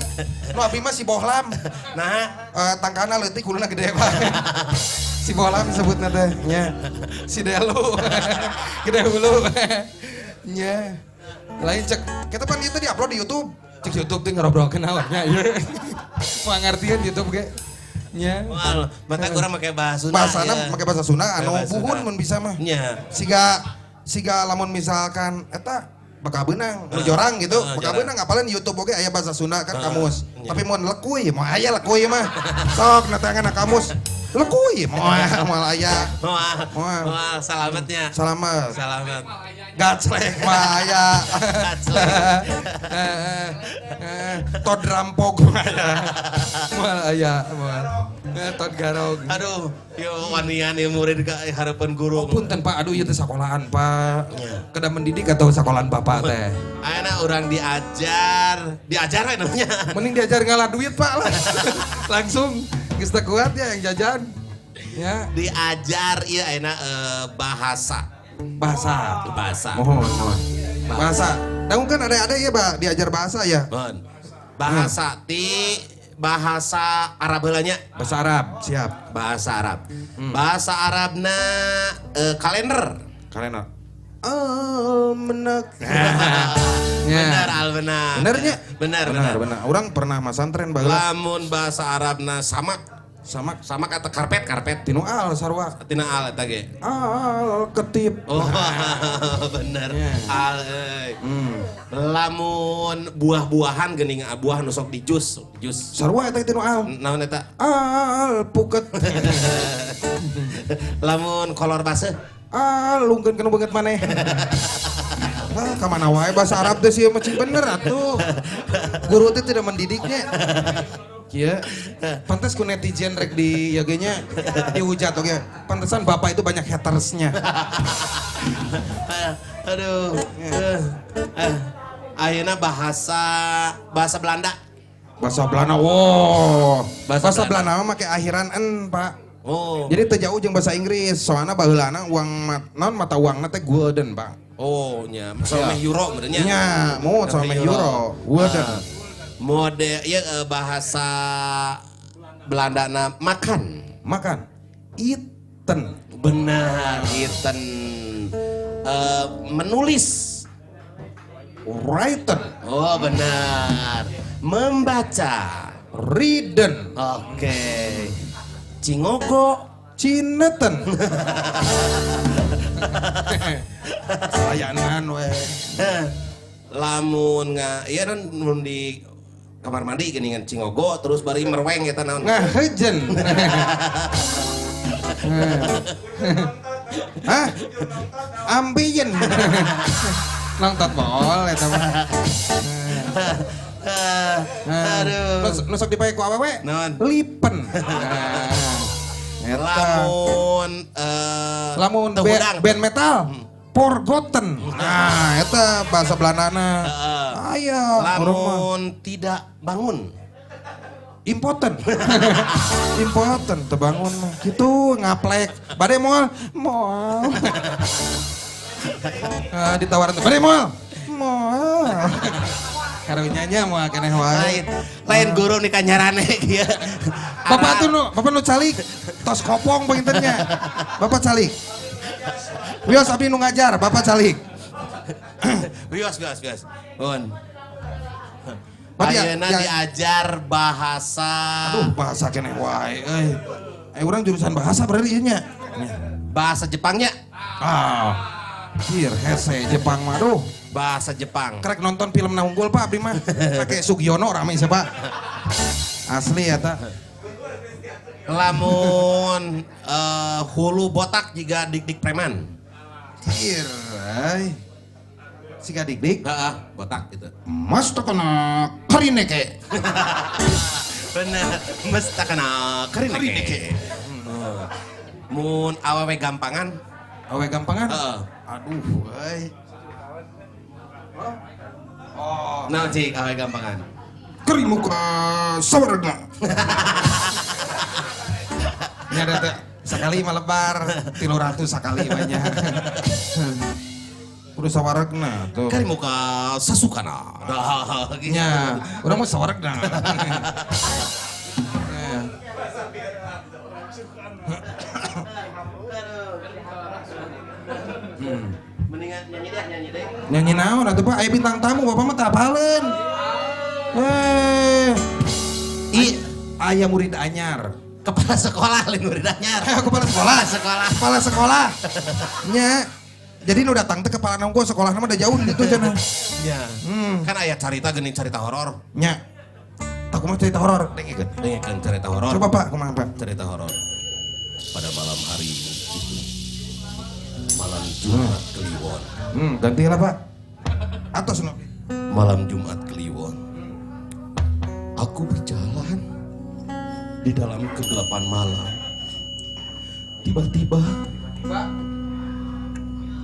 S4: Nu abi mah si bohlam.
S1: Nah,
S4: Tangkana leutik huluna gede, Pak. Si bohlam sebutna teh nya.
S7: Si Delu. Gede hulu. Nya. Lain cek
S4: Kita pan itu di-upload di YouTube.
S7: cek YouTube teh ngerobrolkeun naonnya ieu. Moal ngartieun YouTube ge. Nya.
S1: moal mata kurang make bahasa Sunda.
S4: Bahasana
S1: ya.
S4: make bahasa Sunda anu
S1: Make bahasa
S4: buhun
S1: Sunda.
S4: mun bisa mah.
S1: Nya.
S4: Siga siga lamun misalkan eta bakal beunang, nu jorang gitu, bakal
S1: jorang.
S4: beunang apalan YouTube oge aya bahasa Sunda kan kamus.
S1: Nya.
S4: Tapi mun lekuy, moal aya lekuy mah. Sok natangan kamus. Lekuy, moal aya.
S1: Moal.
S4: Moal.
S1: Moal salametnya.
S4: Salamet.
S1: Salamet.
S4: Gaclek mah aya.
S1: Gaclek.
S4: Todrampog mah aya.
S7: Moal aya, moal. Ngetot garong.
S1: Aduh, yo wanian ieu murid ka harapan guru.
S7: Oh, punten Pak, aduh ieu teh sekolahan Pak.
S1: Iya.
S7: Kedah mendidik atau sekolahan Bapak teh?
S1: Ayeuna urang diajar, diajar we namanya.
S7: Mending diajar ngalah duit Pak lah. Langsung geus teu kuat ya yang jajan. Ya,
S1: Diajar ieu ayeuna bahasa.
S7: Bahasa.
S1: Bahasa.
S7: Mohon, mohon.
S4: Bahasa. Nah, kan ada ya, Pak, diajar bahasa ya.
S1: Mohon. Bahasa ti bahasa Arab heula nya.
S7: Bahasa Arab, siap.
S1: Bahasa Arab. Bahasa Arabna kalender.
S4: Kalender. Almenak.
S7: Ya.
S1: Benar, almenak.
S4: Benernya?
S1: Benar,
S4: Benar,
S1: benar.
S4: benar. Orang pernah masantren baheula.
S1: Lamun bahasa Arabna samak,
S4: Sama
S1: samak atau karpet, karpet.
S4: tinu al sarua.
S1: Tina al eta ge.
S4: Al ketip.
S1: Oh, bener. Al euy. Lamun buah-buahan geuning buah nu sok di jus, jus.
S4: Sarua eta tinu al.
S1: Naon eta?
S4: Al puket.
S1: Lamun kolor baseuh.
S4: Al lungkeun kana beungeut maneh. Ah, kamana wae bahasa Arab teh sih mah bener atuh. Guru teh tidak mendidiknya. Kieu. Pantes ku netizen rek di ya ge nya dihujat oke. Pantesan bapak itu banyak hatersnya.
S1: Aduh. Ayeuna bahasa bahasa Belanda.
S4: Bahasa Belanda, wow.
S1: Bahasa
S4: Bahasa,
S1: Belanda.
S4: Belanda mah make akhiran n, Pak.
S1: Oh.
S4: Jadi teu jauh jeung bahasa Inggris, soalna baheulana uang mat, non mata uangna teh gulden, Pak.
S1: Oh, nya. Sameh euro meureun nya.
S4: Nya, mau sameh euro, gulden.
S1: Ah, mode ya bahasa Belanda na makan.
S4: Makan. Iten.
S1: Benar, iten. Menulis.
S4: Writen.
S1: Oh, benar. Membaca.
S4: Readen.
S1: Oke. Cingogo.
S4: Cineten. Sayanan we.
S1: Lamun nga iya kan mun di kamar mandi geuningan cingogo terus bari merweng eta naon.
S4: Ngahejen. Hah? Ambiyen.
S7: Nonton bol eta mah.
S1: Aduh.
S4: Nu sok dipake ku awewe?
S1: Naon?
S4: Lipen. Nah, eta.
S1: Lamun
S4: Lamun
S1: teu hudang.
S4: band metal. Forgotten. Nah, eta bahasa Belandana. Aya, urang mah.
S1: Lamun tidak bangun.
S4: Impoten. Impoten terbangun mah. Gitu ngaplek. Bade moal? Moal.
S7: Eh, ditawaran teh, bade moal?
S4: Moal.
S7: Karunya nya moal keneh wae.
S1: Lain lain guru nih kanyarane kieu.
S4: Bapak tuh nu, bapak nu calik. Tos kopong pangintennya. Bapak calik. Wios abdi nu ngajar, bapak calik.
S1: Wios, wios, wios. Mun.
S4: Berarti ya-
S1: Ayeuna
S4: ya-
S1: diajar bahasa
S4: Aduh, bahasa keneh wae euy. Eh urang jurusan bahasa berarti ieu nya.
S1: Bahasa Jepangnya,
S4: Ah. Hir hese Jepang mah aduh.
S1: Bahasa Jepang.
S4: Krek nonton film na unggul Pak abdi mah. Pakai Sugiono rame siapa? Asli ya ta.
S1: Lamun hulu botak jiga dik-dik preman.
S4: Hir euy. Siga dik-dik.
S1: Heeh, botak gitu.
S4: Mas takana karineke.
S1: Bener, mesti kena karineke. Mun awewe gampangan,
S4: Awe gampangan?
S1: Heeh.
S4: Aduh euy.
S1: Naon cik awewe gampangan?
S4: Keri muka sawarna.
S7: Nya ada teh sekali mah lebar, 300 sakali banyak.
S4: Kudu sawaregna tuh.
S1: Kari muka sasukana. Dah, gitu.
S4: Nya, urang mah sawaregna.
S7: Ya.
S1: Mendingan nyanyi deh, nyanyi deh.
S4: Nyanyi naon atuh Pak? Aya bintang tamu Bapak mah teu apaleun. Eh.
S1: I
S4: Aya murid anyar.
S1: Kepala sekolah lain murid anyar.
S4: Eh, kepala sekolah.
S1: Sekolah.
S4: Kepala sekolah. Nya. Jadi nu datang teh kepala nongko sekolah mah udah jauh gitu cenah.
S1: Ya. Kan aya carita geuning carita horor.
S4: Nya. Tak kumaha cerita horor dengekeun.
S1: Dengekeun cerita horor.
S4: Coba Pak, kumaha Pak?
S1: Cerita horor. Pada malam hari itu, malam Jumat Kliwon.
S4: Ganti lah Pak. Atos nu.
S1: Malam Jumat Kliwon. Aku berjalan di Di dalam kegelapan malam, tiba-tiba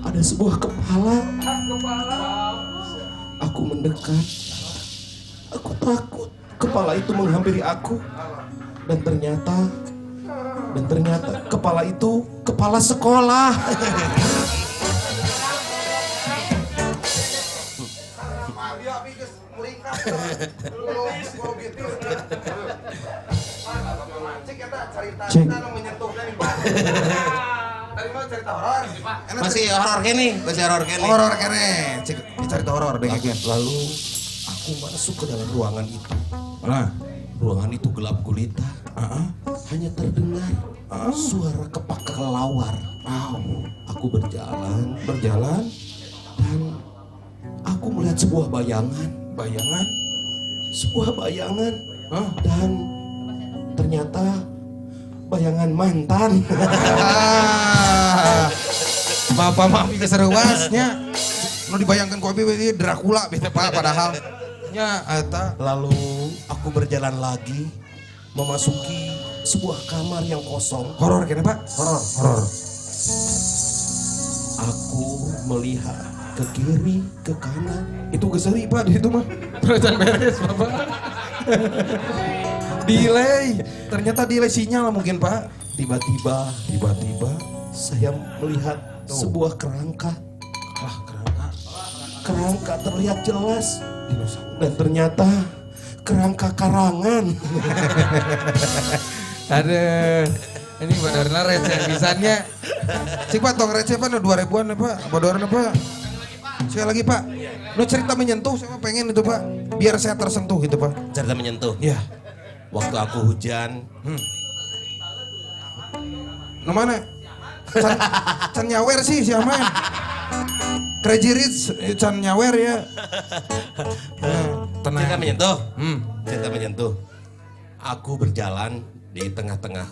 S1: ada sebuah kepala. Aku mendekat. Aku takut kepala itu menghampiri aku. Dan ternyata kepala itu kepala sekolah. Cek. Masih horor kene, masih horor kene.
S4: Horor kene, cek cerita horor deh kayaknya.
S1: Lalu aku masuk ke dalam ruangan itu.
S4: Nah,
S1: Ruangan itu gelap gulita. Hanya terdengar suara kepak kelelawar. Aku berjalan
S4: berjalan,
S1: dan aku melihat sebuah bayangan,
S4: bayangan.
S1: sebuah bayangan.
S4: Hah?
S1: Dan ternyata bayangan mantan.
S4: Ah. Bapak mami keseruasnya. Nu dibayangkan ku abi we Dracula bete Pak padahal. Nya eta
S1: Lalu aku berjalan lagi memasuki sebuah kamar yang kosong.
S4: horor kene Pak.
S1: Horor.
S4: Horor.
S1: Aku melihat ke kiri, ke kanan.
S4: Itu geus seuri Pak di situ mah.
S7: Terusan beres Bapak.
S4: Delay. Ternyata delay sinyal mungkin Pak.
S1: Tiba-tiba
S4: Tiba-tiba
S1: saya melihat sebuah kerangka.
S4: ah kerangka
S1: Kerangka terlihat jelas
S4: dinosaurus.
S1: dan ternyata kerangka karangan.
S7: Aduh. Ini benar-benar receh pisannya.
S4: Cik Pak, tong receh Pak, nu 2000-an Pak, bodoran Pak. Sekali lagi Pak, nu cerita menyentuh saya mah pengen itu Pak, biar saya tersentuh gitu Pak.
S1: Cerita menyentuh.
S4: Iya.
S1: Waktu aku hujan,
S4: Nu mana? Can, can nyawer sih si Ahmad. Crazy Rich, can nyawer ya. Nah, tenang.
S1: cerita menyentuh.
S4: Hmm.
S1: Cerita menyentuh. Aku berjalan di tengah-tengah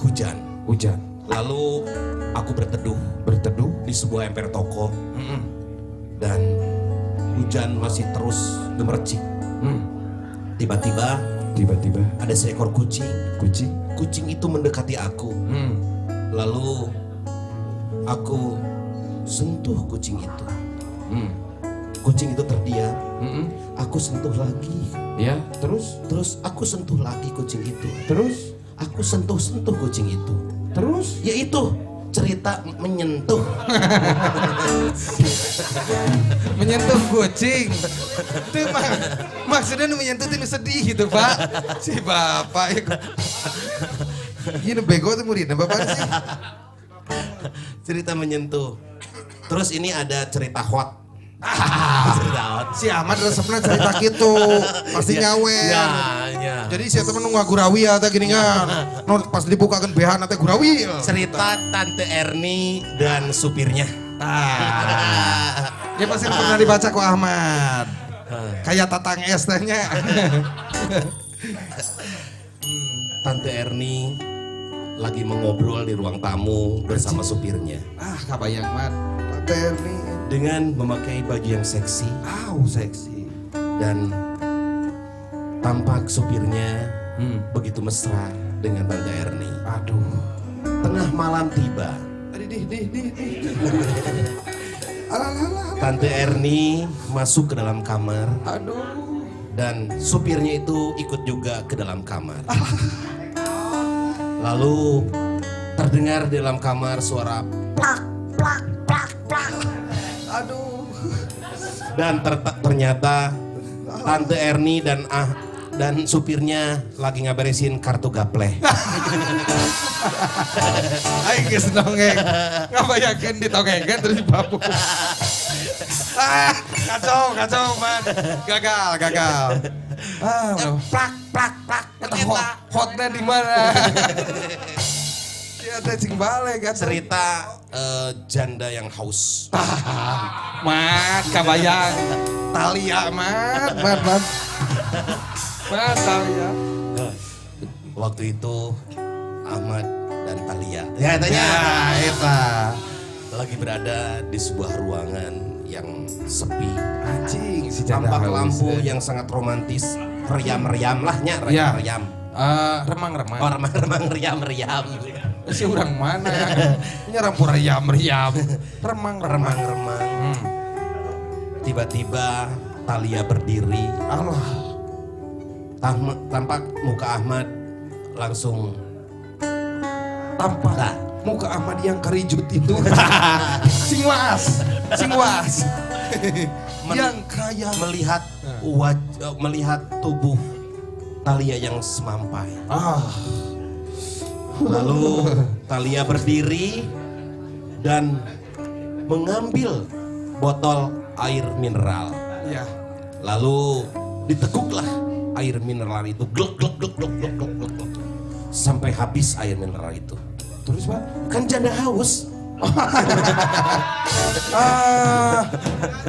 S1: hujan.
S4: Hujan.
S1: Lalu aku berteduh
S4: Berteduh.
S1: di sebuah emper toko. Dan hujan masih terus gemercik. Tiba-tiba
S4: Tiba-tiba
S1: ada seekor kucing.
S4: kucing.
S1: Kucing itu mendekati aku. Lalu aku sentuh kucing itu. Kucing itu terdiam. Aku sentuh lagi.
S7: Ya.
S4: Terus,
S1: Terus aku sentuh lagi kucing itu.
S4: terus,
S1: Aku sentuh-sentuh kucing itu.
S4: terus.
S1: Ya itu cerita menyentuh.
S7: Menyentuh kucing. Itu mah maksudnya nu menyentuh itu sedih gitu Pak. Si Bapak ya.
S4: Ini bego tuh muridnya bapak sih.
S1: Cerita menyentuh. Terus ini ada cerita hot. Cerita hot.
S4: Si Ahmad resepnya cerita gitu, pasti nyawer.
S1: Ya, ya.
S4: Jadi saya temen nunggu gurawi ya, teh gini kan. Nu pas dibukakan BH nanti gurawi.
S1: Cerita Tante Erni dan supirnya.
S4: Ah. Ya pasti pernah dibaca ku Ahmad. Kayak tatang es tehnya.
S1: Tante Erni lagi mengobrol di ruang tamu bersama supirnya.
S7: Ah, kabayang Mat.
S4: Tante Erni.
S1: Dengan memakai baju yang seksi
S4: Au seksi.
S1: dan tampak supirnya begitu mesra dengan Tante Erni.
S4: Aduh.
S1: Tengah malam tiba,
S4: Aduh, di di di di. Alah, alah, alah.
S1: Tante Erni masuk ke dalam kamar
S7: Aduh.
S1: dan supirnya itu ikut juga ke dalam kamar. Lalu terdengar di dalam kamar suara plak plak plak plak.
S4: Aduh.
S1: Dan ternyata Tante Erni dan dan supirnya lagi ngaberesin kartu gapleh.
S7: Aing geus nongeng. Ngabayangkeun ditongengkeun terus dibabuk.
S4: Ah, kacau, kacau, man. Gagal, gagal.
S7: Ah,
S1: Plak plak plak.
S7: hot, hotnya di mana?
S4: Ya, teh cing balik kan.
S1: Cerita janda yang haus.
S7: Mat, kabayang.
S4: Talia, mat, mat, mat.
S7: Mat, Talia.
S1: Waktu itu Ahmad dan Talia. Ya, tanya.
S4: Ya, eta.
S1: Lagi berada di sebuah ruangan yang sepi.
S7: Anjing si janda
S1: Tampak
S7: haus.
S1: lampu yang sangat romantis, riam-riam lah nya,
S7: Ya.
S1: riam-riam.
S4: Remang-remang.
S1: Oh, remang-remang riam-riam.
S4: Si urang mana? Nyerampur riam-riam. Remang-remang.
S1: Remang-remang. Tiba-tiba Thalia berdiri.
S4: Allah.
S1: Tampak muka Ahmad langsung
S4: Tampak
S1: Nah.
S4: muka Ahmad yang kerijut itu. Sing waas, sing waas. Yang kaya.
S1: Melihat melihat tubuh Thalia yang semampai.
S4: Ah,
S1: Lalu Thalia berdiri dan mengambil botol air mineral.
S4: Ya.
S1: Lalu diteguklah air mineral itu. Glek glek glek glek glek glek glek glek. Sampai habis air mineral itu.
S4: Terus, Pak?
S1: Kan janda haus.
S4: Ah,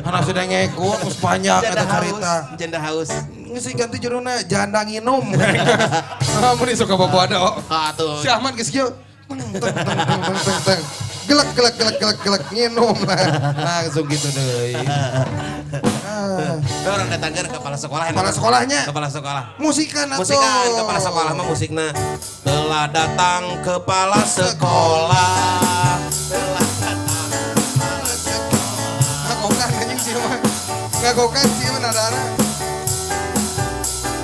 S4: anak sudah ngekut, terus panjang
S1: Janda
S4: kata cerita.
S1: haus. Janda haus.
S4: Ngisi ganti judulnya janda nginum. Kamu nih suka bawa.
S1: Ah tuh.
S4: Si Ahmad geus kieu. Teng teng teng teng teng teng teng. Gelek gelek gelek gelek gelek nginum lah. Langsung gitu deh. Ah,
S1: Orang datang ke kepala sekolah.
S4: Kepala sekolahnya.
S1: Kepala sekolah.
S4: Musikan atuh.
S1: Musikan kepala sekolah mah musikna. Telah datang kepala sekolah. Telah datang kepala sekolah.
S4: Ngagokan anjing sih mah. Ngagokan sih mah nadana.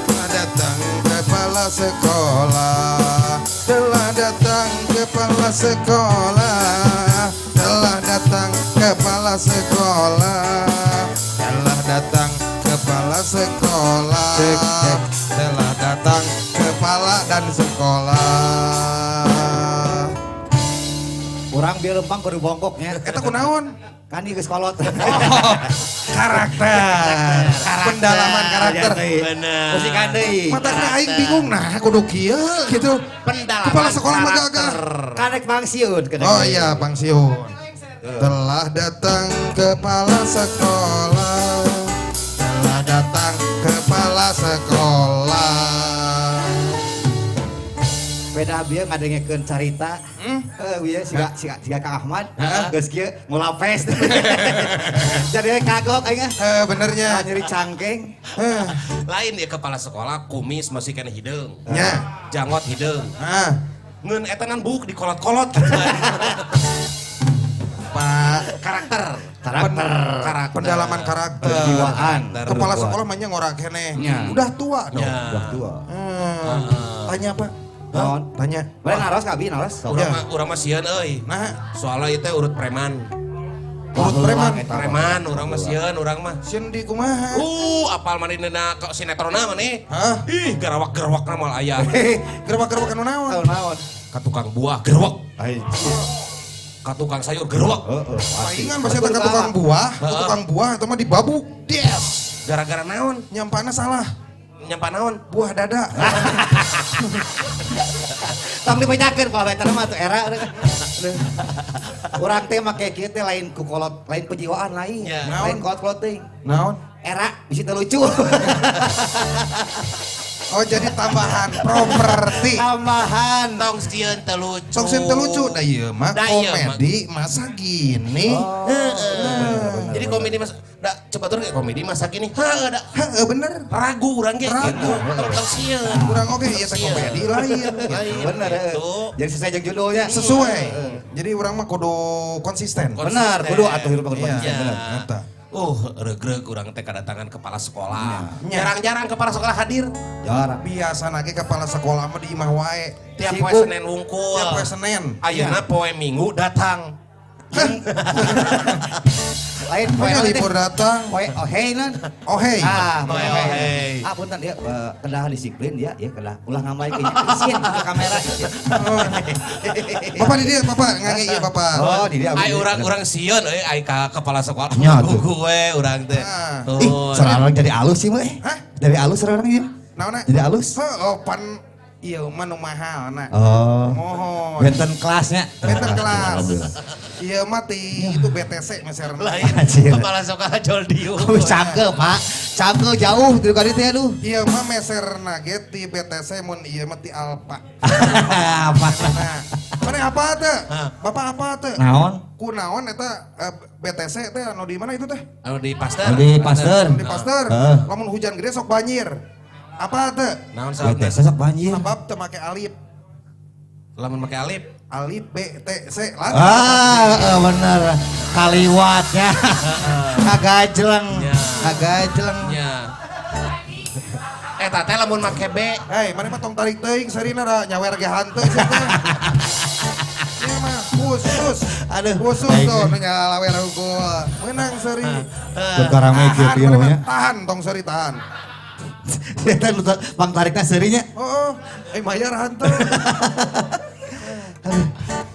S4: Telah datang kepala sekolah. Telah datang kepala sekolah. Telah datang kepala sekolah. Telah datang kepala sekolah. Telah datang kepala dan sekolah.
S8: Urang bieu lempang kudu bongkoknya.
S4: Eta kunaon?
S8: Kan ieu geus kolot.
S4: Karakter. Pendalaman karakter.
S1: Bener.
S8: Musikan deui.
S4: Matakna aing bingung nah kudu kieu gitu.
S1: Pendalaman
S4: Kepala sekolah mah gagah.
S8: Karek pangsiun.
S4: Oh iya, pangsiun. Telah datang kepala sekolah. Telah datang kepala sekolah.
S8: Beda bieu ngadengekeun carita. Heeh, bieu siga siga siga Kang Ahmad. Geus kieu ngulapes. Jadi kagok aing ah.
S4: Eh benernya.
S8: Nyeri cangkeng.
S4: Eh,
S1: Lain ya kepala sekolah kumis masih kena hideung.
S4: nya.
S1: Janggot hideung.
S4: Ah,
S1: Ngeun eta nan buuk dikolot-kolot.
S4: Pak.
S1: Karakter.
S8: Karakter.
S1: Karakter.
S4: Pendalaman karakter.
S8: Kejiwaan.
S4: Kepala sekolah mah nya ngora keneh.
S8: Nya.
S4: Udah tua dong.
S1: Ya.
S8: Udah tua.
S4: Tanya Pak.
S8: Naon?
S4: Tanya.
S8: Boleh naros ka abi naros.
S1: Urang mah urang mah sieun euy.
S4: Nah,
S1: Soalnya itu urut preman.
S4: urut preman.
S1: Preman urang mah sieun urang mah.
S4: Sieun di kumaha?
S1: Apal manehna ke sinetrona maneh.
S4: Hah?
S1: Ih, garawak-garawakna moal aya.
S4: Hehe, gerobak-gerobak anu naon?
S8: Naon naon.
S1: Ka tukang buah gerewak,
S8: Ai.
S1: ka tukang sayur gerewak.
S8: Heeh, pasti.
S4: Palingan pasti eta ka tukang buah, ka tukang buah eta mah dibabuk. Des.
S1: Gara-gara naon?
S4: Nyampana salah.
S1: Nyampa naon?
S4: Buah dada.
S8: Tong dibejakeun kalau eta mah tuh era. Urang teh make kieu teh lain ku kolot, lain kejiwaan lain.
S1: Ya.
S8: Lain kolot-kolot teuing.
S4: Naon?
S8: Era bisi teu lucu.
S4: Oh jadi tambahan properti.
S8: Tambahan.
S1: Tong sieun teu lucu.
S4: Sok sieun teu lucu. Nah iya mah
S1: Nah, iya mah.
S4: komedi masa gini.
S1: Heeh. Jadi komedi mas, da, coba turun komedi masa gini. Heeh, da,
S4: Heeh bener.
S1: ragu urang ge
S4: Ragu.
S1: gitu. Tong tong sieun.
S4: Kurang oke iya teh komedi lain.
S1: Lain.
S8: Bener. heeh.
S1: Gitu.
S8: Jadi sesuai jeung judulnya.
S4: Sesuai. Jadi urang mah kudu konsisten.
S8: Benar, kudu atuh hirup kudu
S4: Iya.
S8: konsisten bener.
S4: Eta.
S1: Regreg urang teh kedatangan kepala sekolah.
S4: Nya.
S1: Jarang-jarang kepala sekolah hadir.
S8: Jarang.
S4: Biasa nage kepala sekolah mah di imah wae.
S1: Tiap poe
S8: Sibuk.
S1: Senin wungkul.
S4: Tiap poe Senin.
S1: Ayeuna poe Minggu datang.
S8: Lain poe
S4: Pokoknya
S8: naon teh?
S4: libur datang.
S8: Poe ohey nan.
S4: Oh hey.
S8: Ah, poe
S1: Poe
S8: ohey.
S1: ohey.
S8: Ah, punten ya, kedah disiplin ya, ya kedah ulah ngambaikeun isin ke kamera isin.
S4: Bapak di dia, Bapak ngange ieu Bapak.
S8: Oh, di dia.
S1: Ai urang-urang sieun euy ai ka kepala sekolah.
S8: Nya, tuh.
S1: Gue urang teh.
S4: Ah.
S1: Tuh.
S8: Ih, orang jadi alus sih, mah.
S4: Hah?
S8: Dari alus orang ini.
S4: Naon?
S8: Jadi alus.
S4: Oh, pan ieu mah nu mahal na.
S8: Oh.
S4: Mohon.
S8: Benten kelasnya.
S4: Benten kelas. Ieu mah ti itu BTC meserna.
S1: Lain
S8: Anjir.
S1: kepala sekolah Joldio.
S8: Oh, cakep, Pak. Cakep jauh tuh kali teh aduh.
S4: Ieu mah meserna ge ti BTC mun ieu mah ti Alfa.
S8: Apa?
S4: Nah, mana apa teh? Bapak apa teh?
S8: Naon?
S4: Ku naon eta BTC teh anu di mana itu teh?
S1: Anu di Pasteur.
S8: Di Pasteur.
S4: Di Pasteur.
S8: Heeh.
S4: Lamun hujan gede sok banjir. Apa teh?
S1: Naon sahabatna?
S8: BTC sok banjir.
S4: Sabab teu make alif.
S1: Lamun make alif.
S4: Alif B T C lah.
S8: Ah, bener. Kaliwat ya. Kagajleng.
S1: Ya.
S8: Kagajleng.
S1: Ya. Eta teh lamun make B.
S4: Hei, mana mah tong tarik teuing sarina da nyawer ge hanteu sia teh. Ieu mah khusus.
S8: Aduh.
S4: Khusus tuh nu nyalawer unggul. Menang seri.
S8: Teu rame kieu
S4: Tahan,
S8: kieu
S4: mana mah
S8: nya.
S4: tahan tong seri tahan.
S8: Eta nu pang tarikna seurinya.
S4: Oh, eh mayar hanteu.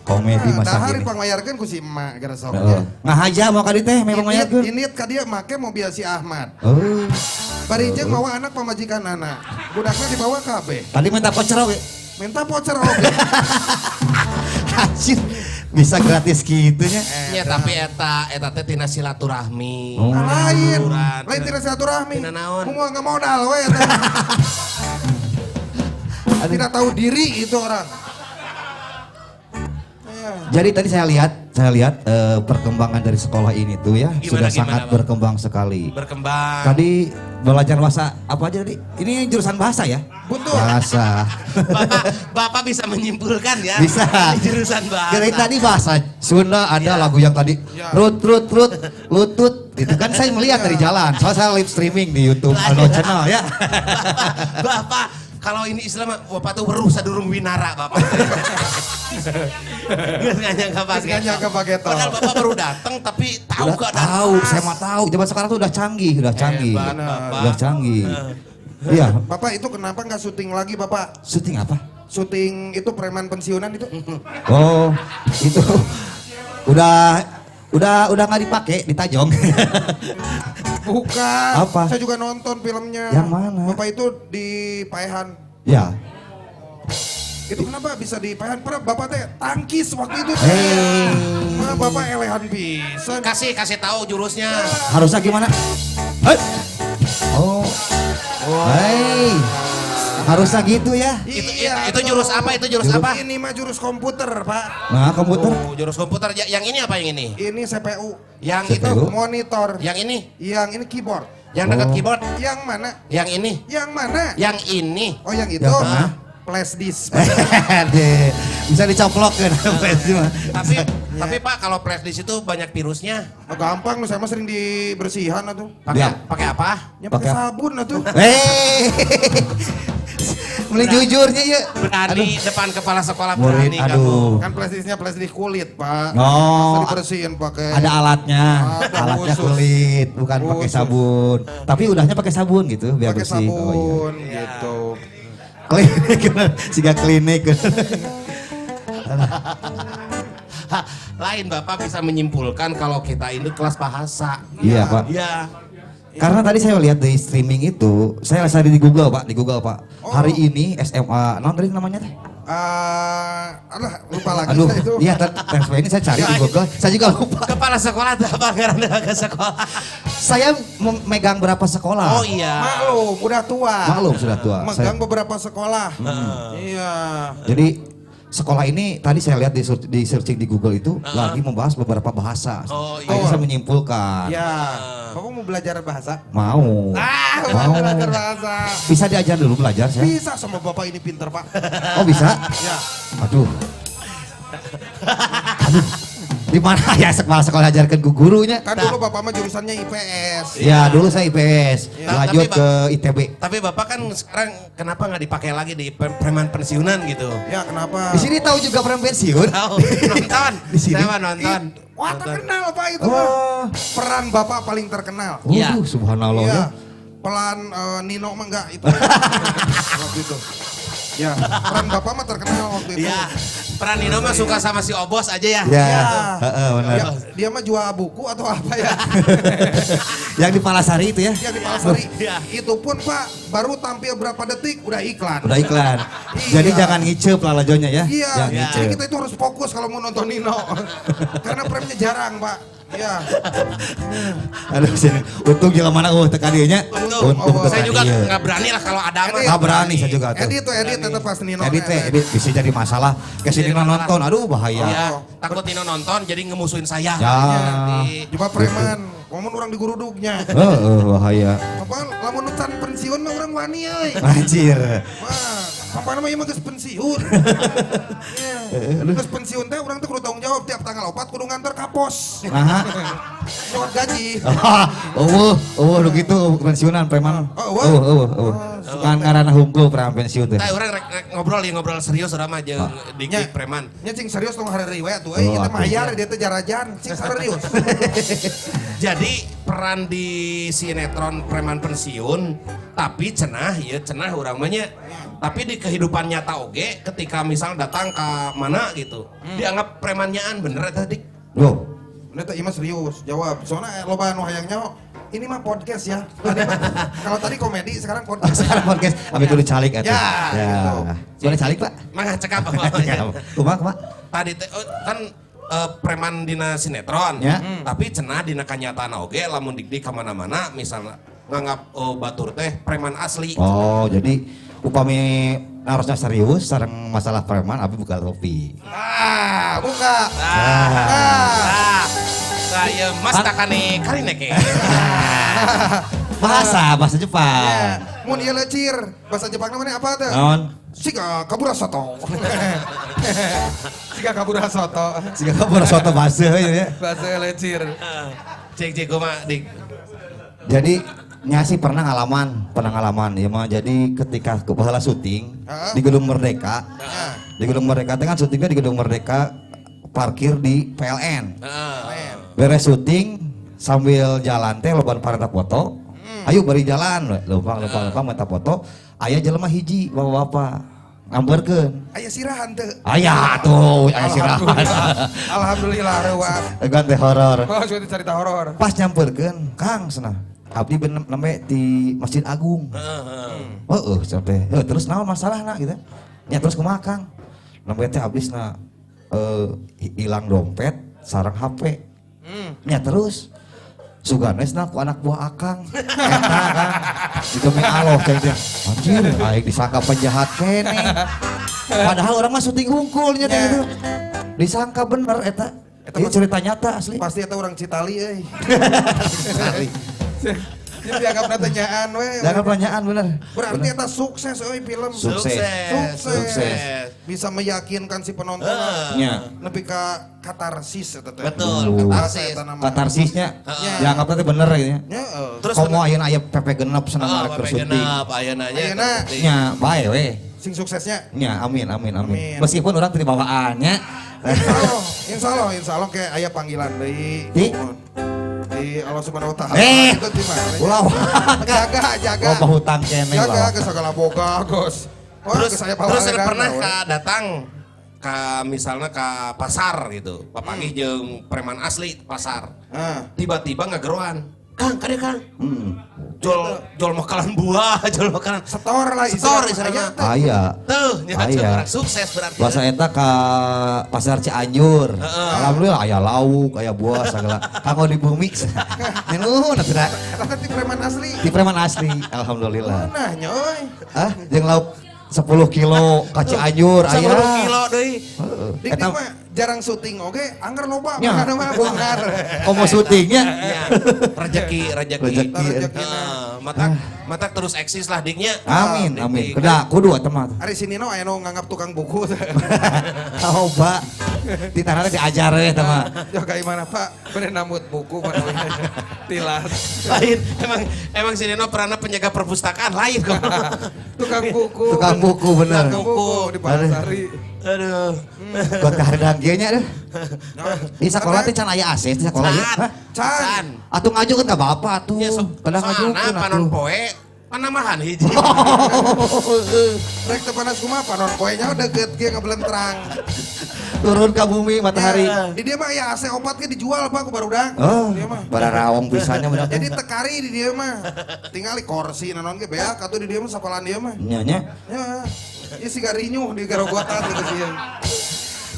S8: Komedi masa
S4: Dahar
S8: kini.
S4: pangmayarkeun ku si emak gara sok.
S8: Heeh. Ngahaja mau ka dieu teh memang mayarkeun.
S4: Init ka dieu make mobil si Ahmad.
S8: Oh.
S4: Bari jeung mawa anak pamajikan anak. Budakna dibawa kabeh.
S8: Tadi minta voucher oge.
S4: Minta voucher oge.
S8: Anjir, bisa gratis gitu nya.
S1: Ya tapi eta eta teh tina silaturahmi.
S8: Oh.
S4: Nah, lain.
S1: Aturan.
S4: Lain tina silaturahmi.
S1: Tina naon?
S4: Mau nggak modal we eta. Tidak tahu diri itu orang. Iya.
S8: Jadi tadi saya lihat perkembangan dari sekolah ini tuh ya
S1: Gimana,
S8: sudah
S1: gimana,
S8: sangat
S1: Bang?
S8: berkembang sekali.
S1: Berkembang.
S8: Tadi belajar bahasa apa aja tadi? Ini jurusan bahasa ya?
S4: Betul.
S8: Bahasa.
S1: Bapak bisa menyimpulkan ya.
S8: Bisa.
S1: Ini jurusan bahasa.
S8: Dari tadi bahasa Sunda ada lagu yang tadi
S4: Ya.
S8: rut rut rut lutut itu kan saya melihat dari jalan. Soalnya saya live streaming di YouTube Aldo Channel ya.
S1: Bapak, kalau ini Islam Bapak tuh weruh sadurung winara Bapak. Geus nganyang ka Pak
S4: Geus nganyang ka Pak Geto.
S1: Padahal Bapak baru datang tapi tahu
S8: Udah
S1: keadaan.
S8: tahu, saya mah tahu. Zaman sekarang tuh udah canggih, udah canggih.
S1: Hebat, Bapak.
S8: Udah canggih. Iya,
S4: Bapak itu kenapa nggak syuting lagi Bapak?
S8: syuting apa?
S4: Syuting itu preman pensiunan itu.
S8: Oh, itu udah nggak dipakai, ditajong.
S4: Bukan.
S8: Apa?
S4: Saya juga nonton filmnya.
S8: Yang mana?
S4: Bapak itu di Paehan.
S8: Ya.
S4: Itu kenapa bisa di Paehan? Pernah Bapak teh tangkis waktu itu.
S8: Hey.
S4: Mah Bapak elehan bisa.
S1: Kasih tahu jurusnya.
S8: Harusnya gimana? Hei. Oh. Hei. Harusnya gitu ya.
S1: Itu jurus apa? Itu jurus apa?
S4: Ini mah jurus komputer, Pak.
S8: Nah, komputer.
S1: Oh, jurus komputer. Yang ini apa yang ini?
S4: Ini CPU.
S1: Yang
S8: CPU.
S1: itu.
S4: Monitor.
S1: Yang ini.
S4: Yang ini keyboard.
S1: Yang dekat keyboard.
S4: Yang mana?
S1: Yang ini.
S4: Yang mana?
S1: Yang ini.
S4: Oh, yang itu.
S8: Yang tengah.
S4: Flash disk.
S8: Bisa dicoplok kan.
S1: Tapi Pak kalau flash disk itu banyak virusnya.
S4: Oh, gampang, saya mah sering dibersihan atuh.
S1: Pakai apa?
S4: Ya pakai sabun atuh.
S8: Hei. Mulai jujurnya ya.
S1: Berani depan kepala sekolah
S8: Murid,
S1: berani
S8: aduh.
S4: Kan flash disknya flash disk kulit, Pak.
S8: Oh.
S4: Masa dibersihin pakai.
S8: Ada alatnya,
S4: Ada
S8: alatnya
S4: khusus.
S8: kulit, bukan pakai sabun. Tapi udahnya pakai sabun gitu biar
S4: pakai
S8: bersih.
S4: sabun gitu.
S8: Klinik, siga klinik.
S1: Lain Bapak bisa menyimpulkan kalau kita ini kelas bahasa.
S8: Iya Pak.
S1: Iya.
S8: Karena tadi saya lihat di streaming itu, saya cari di Google Pak, di Google Pak.
S4: Oh.
S8: Hari ini SMA, non tadi namanya teh?
S4: Alah lupa lagi
S8: Aduh,
S4: saya itu.
S8: iya ini saya cari di Google, saya juga lupa.
S1: Kepala sekolah tuh apa karena ke sekolah?
S8: Saya memegang berapa sekolah.
S1: Oh iya.
S4: Maklum, udah tua.
S8: Maklum sudah tua.
S4: Megang beberapa sekolah. Iya.
S8: Jadi sekolah ini tadi saya lihat di searching di Google itu lagi membahas beberapa bahasa.
S1: Oh, iya.
S8: Akhirnya saya menyimpulkan.
S4: Ya. Bapak mau belajar bahasa?
S8: Mau.
S4: Mau belajar bahasa.
S8: Bisa diajar dulu belajar saya?
S4: Bisa sama Bapak ini pinter, Pak.
S8: Oh bisa?
S4: Ya.
S8: Aduh. Aduh. Di mana ya sekolah ajarkan ke gurunya?
S4: Kan dulu Bapak mah jurusannya IPS.
S8: Ya dulu saya IPS,
S1: Ya.
S8: lanjut
S1: Tapi,
S8: ke ITB.
S1: Tapi Bapak kan sekarang kenapa nggak dipakai lagi di preman pensiunan gitu?
S4: Ya kenapa?
S8: Di sini tahu juga preman pensiun.
S1: Tahu, nonton.
S8: Di sini.
S1: Saya mah nonton.
S4: Wah terkenal Pak itu.
S8: Oh.
S4: Peran Bapak paling terkenal.
S1: Iya.
S8: Waduh, subhanallah
S4: Iya.
S8: ya.
S4: Pelan Nino mah enggak itu. Waktu itu. Ya, peran Bapak mah terkenal waktu itu.
S1: Iya. Peran Nino mah suka sama si Obos aja ya.
S8: Ya,
S4: Ya.
S8: heeh, benar.
S4: Dia mah jual buku atau apa ya?
S8: Yang di Palasari itu ya?
S4: Yang di Palasari.
S1: Iya.
S4: Itu pun Pak, baru tampil berapa detik udah iklan.
S8: Udah iklan.
S4: Iya.
S8: Jadi jangan ngicep lalajonya ya.
S4: Iya,
S8: Jangan
S4: jadi
S8: ngicep.
S4: kita itu harus fokus kalau mau nonton Nino. Karena frame-nya jarang, Pak. Iya.
S8: Aduh sini. Untung jelema mana eueuh teu ka dieu nya. Untung teu
S1: Saya
S8: ka
S1: juga
S8: dieu.
S1: nggak berani lah kalau ada mah.
S8: Nggak berani saya juga tuh.
S4: Edit tuh, edit tetap pas Nino.
S8: Edit teh, edit bisa jadi masalah. Ke sini nonton, aduh bahaya.
S1: Iya, takut Nino nonton jadi ngemusuhin saya.
S8: Ya.
S1: Nanti.
S4: Coba preman, ngomong orang diguruduknya.
S8: Heeh, bahaya.
S4: Apa lamun can pensiun mah orang wani euy.
S8: Anjir.
S4: Wah, sampai nama ieu mah geus pensiun. Iya. Geus pensiun teh urang teh kudu tanggung jawab tiap tanggal 4 kudu nganter ka pos.
S8: Nah.
S4: Nyokot gaji.
S8: Eueuh, eueuh nu kitu pensiunan preman.
S4: Oh, eueuh.
S8: Eueuh, eueuh, eueuh. Ngan ngaranna hungkul preman pensiun teh.
S1: Tah urang rek ngobrol ya, ngobrol serius urang mah jeung dik preman.
S4: Nya cing serius tong hareureui we atuh euy,
S8: Oh,
S4: kita
S8: atuh.
S4: mayar dia teh jarajan, cing serius.
S1: Jadi peran di sinetron preman pensiun, tapi cenah ya cenah urang mah nya. Tapi di kehidupan nyata oge ketika misal datang ke mana gitu, dianggap premanyaan bener eta dik.
S8: Loh,
S4: Ini teh ieu mah serius, jawab. Soalnya loba anu hayang nyaho, ini mah podcast ya. Tadi mah, kalau tadi komedi, sekarang podcast.
S8: sekarang podcast abi kudu calik atuh.
S4: Ya, gitu.
S8: Boleh calik, Pak?
S1: Mangga cekap.
S8: Kumaha, kumaha?
S1: Tadi teh oh, kan preman dina sinetron,
S8: Ya.
S1: tapi cenah dina kanyataan oge lamun dik-dik ka mana-mana misalnya nganggap batur teh preman asli.
S8: Oh, jadi upami harusnya serius sareng masalah preman abi buka topi.
S4: Ah, buka.
S1: Ah, saya mas takane karineke.
S8: Bahasa, bahasa Jepang.
S4: Ya, mun ieu lecir, bahasa Jepang namanya apa teh?
S8: Naon?
S4: Siga kabura soto.
S7: Siga kabura soto.
S8: Siga kabur soto bahasa ya.
S7: Bahasa lecir.
S1: Cek cek gua mah dik.
S8: Jadi nyasi pernah ngalaman ya mah. Jadi ketika kepala syuting
S4: Heeh.
S8: di Gedung Merdeka, di Gedung Merdeka teh kan syutingnya di Gedung Merdeka parkir di PLN. Beres syuting sambil jalan teh loban pareta foto. Ayo bari jalan, leumpang leumpang leumpang mata foto. Aya jelema hiji bapak-bapak ngamperkeun.
S4: Aya sirahan teu.
S8: Aya tuh, aya sirahan.
S4: Alhamdulillah reuat.
S8: Egan teh horor.
S7: Oh, sudah cerita horor.
S8: Pas nyamperkeun, Kang cenah. Abdi bener nembe di Masjid Agung. Heeh, sampai. Heuh, terus naon masalahna gitu. Nya terus kumaha Kang? Nembe teh abisna hilang dompet sareng HP. Nya terus suganesna ku anak buah Akang. Eta Kang. Demi Allah ceng teh. Anjir, aing disangka penjahat keneh. Padahal orang mah syuting hungkul nya teh gitu. Disangka bener eta.
S4: Eta
S8: Ini cerita nyata asli.
S4: Pasti eta orang Citali euy.
S7: Jadi dianggap pertanyaan we.
S8: Jangan pertanyaan bener.
S4: Berarti eta sukses euy film.
S8: Sukses.
S4: Sukses. Bisa meyakinkan si penonton.
S8: Nya.
S4: Nepi ka katarsis eta teh.
S1: Betul, katarsis.
S4: Eta nama.
S8: Katarsisnya dianggap teh bener gitu ya.
S4: Nya,
S1: Terus
S8: komo ayeuna aya PP genep senang
S1: Oh,
S8: arek
S1: PP
S8: syuting.
S1: genep ayeuna nya.
S4: Ayeuna.
S8: Nya bae we.
S4: Sing suksesnya.
S8: Nya amin amin amin.
S4: Amin.
S8: Meskipun orang teu dibawaannya.
S4: Insya Allah kayak aya panggilan deui.
S8: Di?
S4: Di Allah Subhanahu wa taala.
S8: Eh.
S4: Itu di mana?
S8: Ulah.
S4: Jaga, jaga.
S8: Loba hutang keneh
S4: Jaga
S8: lah.
S4: ke segala boga, Gus. Wah,
S1: Terus
S4: ke saya
S1: terus
S4: pawangan,
S1: pernah
S4: we.
S1: ka datang ka misalnya ka pasar gitu. Papanggih jeung preman asli pasar. Tiba-tiba ngegeroan. Kang, kade Kang. Jol makanan buah, jol makanan.
S4: Setor lah
S1: Setor
S4: istilahnya.
S1: istilahnya.
S8: Aya.
S1: Tuh, nya
S8: Aya.
S1: orang sukses berarti.
S8: Bahasa eta ka pasar Cianjur. Alhamdulillah aya lauk, aya buah segala. Kanggo di bumi. Nuhun atuh da.
S4: Eta teh ti preman asli.
S8: Di preman asli, alhamdulillah.
S4: Nah, nyoy.
S8: Ah, jeung lauk 10 kilo ka Cianjur aya.
S1: 10 kilo deui.
S8: Heeh.
S4: Dik
S8: Eta
S4: mah jarang syuting oge, angger loba
S8: Nya.
S4: makana mah bongkar.
S8: komo syutingnya.
S1: Ya, rezeki, rezeki.
S8: Rezeki.
S1: Heeh, matak terus eksis lah diknya.
S8: Amin,
S1: Dik,
S8: amin.
S1: dik.
S8: Kedah kudu eta mah.
S4: Ari si Nino aya nu nganggap tukang buku.
S8: Coba. Di tanah diajar we eta mah.
S7: Ya kayak mana Pak? Bener nambut buku mana tilas.
S1: Lain, emang si Nino perannya penjaga perpustakaan lain kok.
S7: Tukang buku.
S8: Tukang buku bener.
S7: Tukang buku di Palasari.
S1: Aduh.
S8: Buat kahareudang kieu nya deh. Di sekolah teh can aya AC di sekolah ya. Hah?
S4: Can.
S8: Atuh ngajukeun ka bapak atuh.
S1: Ya,
S8: Kedah ngajukeun
S1: soalna panon
S8: atuh.
S1: poe panamahan hiji.
S4: Rek teu panas kumaha panon poe nya deukeut kieu ngebelentrang.
S8: Turun ke bumi matahari.
S4: Ya, di dia mah ya AC opat ge dijual Pak ku barudak.
S8: Oh,
S4: Dia mah.
S8: bararaong pisannya budak.
S4: Jadi tekari di dia mah. Tingali kursi naon ge beak atuh di dia mah sekolahan dia mah.
S8: Nya nya.
S4: Ya. Ieu siga rinyuh di garogotan gitu sih.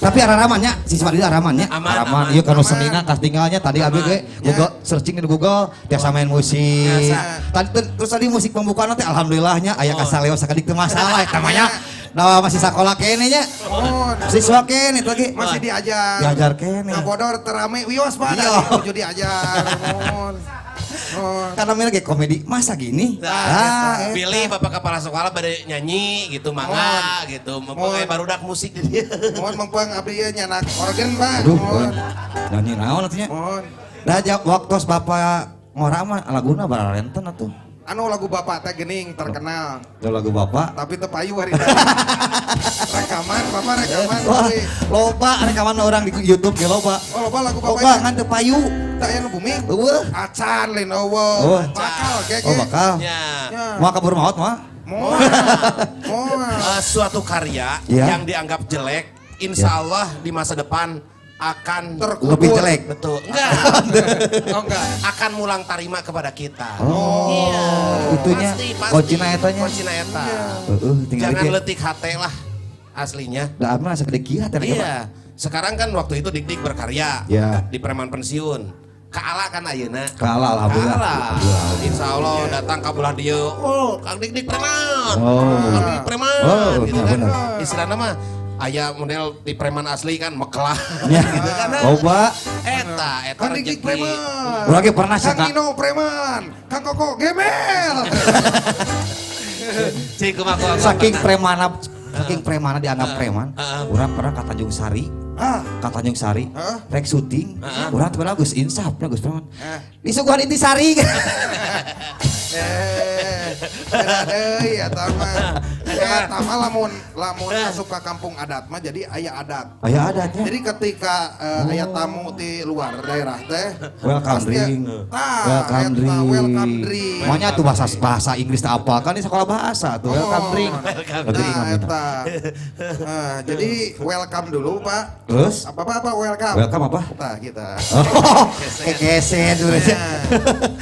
S8: Tapi araramannya, siswa di aramannya.
S1: Aman, aman.
S8: Ieu kanu senina tas tinggalnya tadi abi ge Google searching di Google tiasa main musik. Tadi terus tadi musik pembukaan teh alhamdulillahnya aya kasaleo sakedik teu masalah eta mah nya. Nah masih sekolah kene nya. Siswa kene lagi.
S4: Masih diajar.
S8: Diajar kene.
S4: Ngabodor terame wios Pak, tuju diajar. Mohon.
S8: Karena mereka kayak komedi, masa gini?
S1: Nah, pilih bapak kepala sekolah pada nyanyi gitu, mangga gitu, mempeng barudak musik di dia.
S4: Mohon mempeng abdi ieu nyanak organ Pak.
S8: Aduh, nyanyi naon atunya?
S4: Mohon.
S8: Nah, waktu bapak ngora mah laguna bararenten atuh.
S4: Anu lagu bapak teh geuning terkenal.
S8: Lagu bapak.
S4: Tapi teu payu hari teh. Rekaman, bapak rekaman.
S8: Wah, loba rekaman orang di YouTube ge loba.
S4: Oh, loba lagu bapak.
S8: Loba ngan teu payu.
S4: Teu aya nu booming.
S8: Eueuh.
S4: Acan lain eueuh. Bakal ge.
S8: Oh, bakal.
S1: Ya.
S8: Moal kabur maot moal.
S4: Moal. Moal.
S1: Suatu karya yang dianggap jelek, insya Allah di masa depan akan
S4: terkubur.
S8: Lebih jelek.
S1: Betul. Enggak.
S4: Oh, enggak.
S1: Akan mulang tarima kepada kita.
S8: Oh. Iya. Itunya. Kuncina etanya.
S1: Kuncina eta. Jangan letik hate lah aslinya.
S8: Lah mah asa gede kieu hate.
S1: Iya. Sekarang kan waktu itu Dik-dik berkarya.
S8: Iya.
S1: Di preman pensiun. Kaala kan ayeuna.
S8: Kaala alhamdulillah.
S1: Kaala. Insya Allah datang ka belah dieu. Oh, Kang Dik-dik preman.
S8: Oh.
S1: Kang Dik preman
S8: oh,
S1: gitu kan. Istilahna mah aya model di preman asli kan mekelah
S8: ya.
S1: Gitu kan.
S8: Loba.
S1: Eta
S4: Kang Dik-dik preman.
S8: Urang ge pernah sih
S4: Kang Nino preman, Kang Koko gemel.
S1: Cik kumaha
S8: saking premana dianggap preman. Urang pernah ka Tanjung Sari. Ka Tanjung Sari, rek syuting, urang teh geus insaf nya geus preman. Disuguhan intisari.
S4: Beda deui eta mah. Eta mah lamun asup ka kampung adat mah jadi aya adat.
S8: Aya adatnya.
S4: Jadi ketika aya tamu di luar daerah teh
S8: welcome drink. Welcome drink.
S4: Welcome drink.
S8: Makanya tuh bahasa Inggris tak apa kan di sekolah bahasa tuh welcome drink.
S4: Nah, eta. Jadi welcome dulu, Pak.
S8: Terus?
S4: Apa welcome?
S8: Welcome apa?
S4: Nah, kita.
S8: Oh, kekeset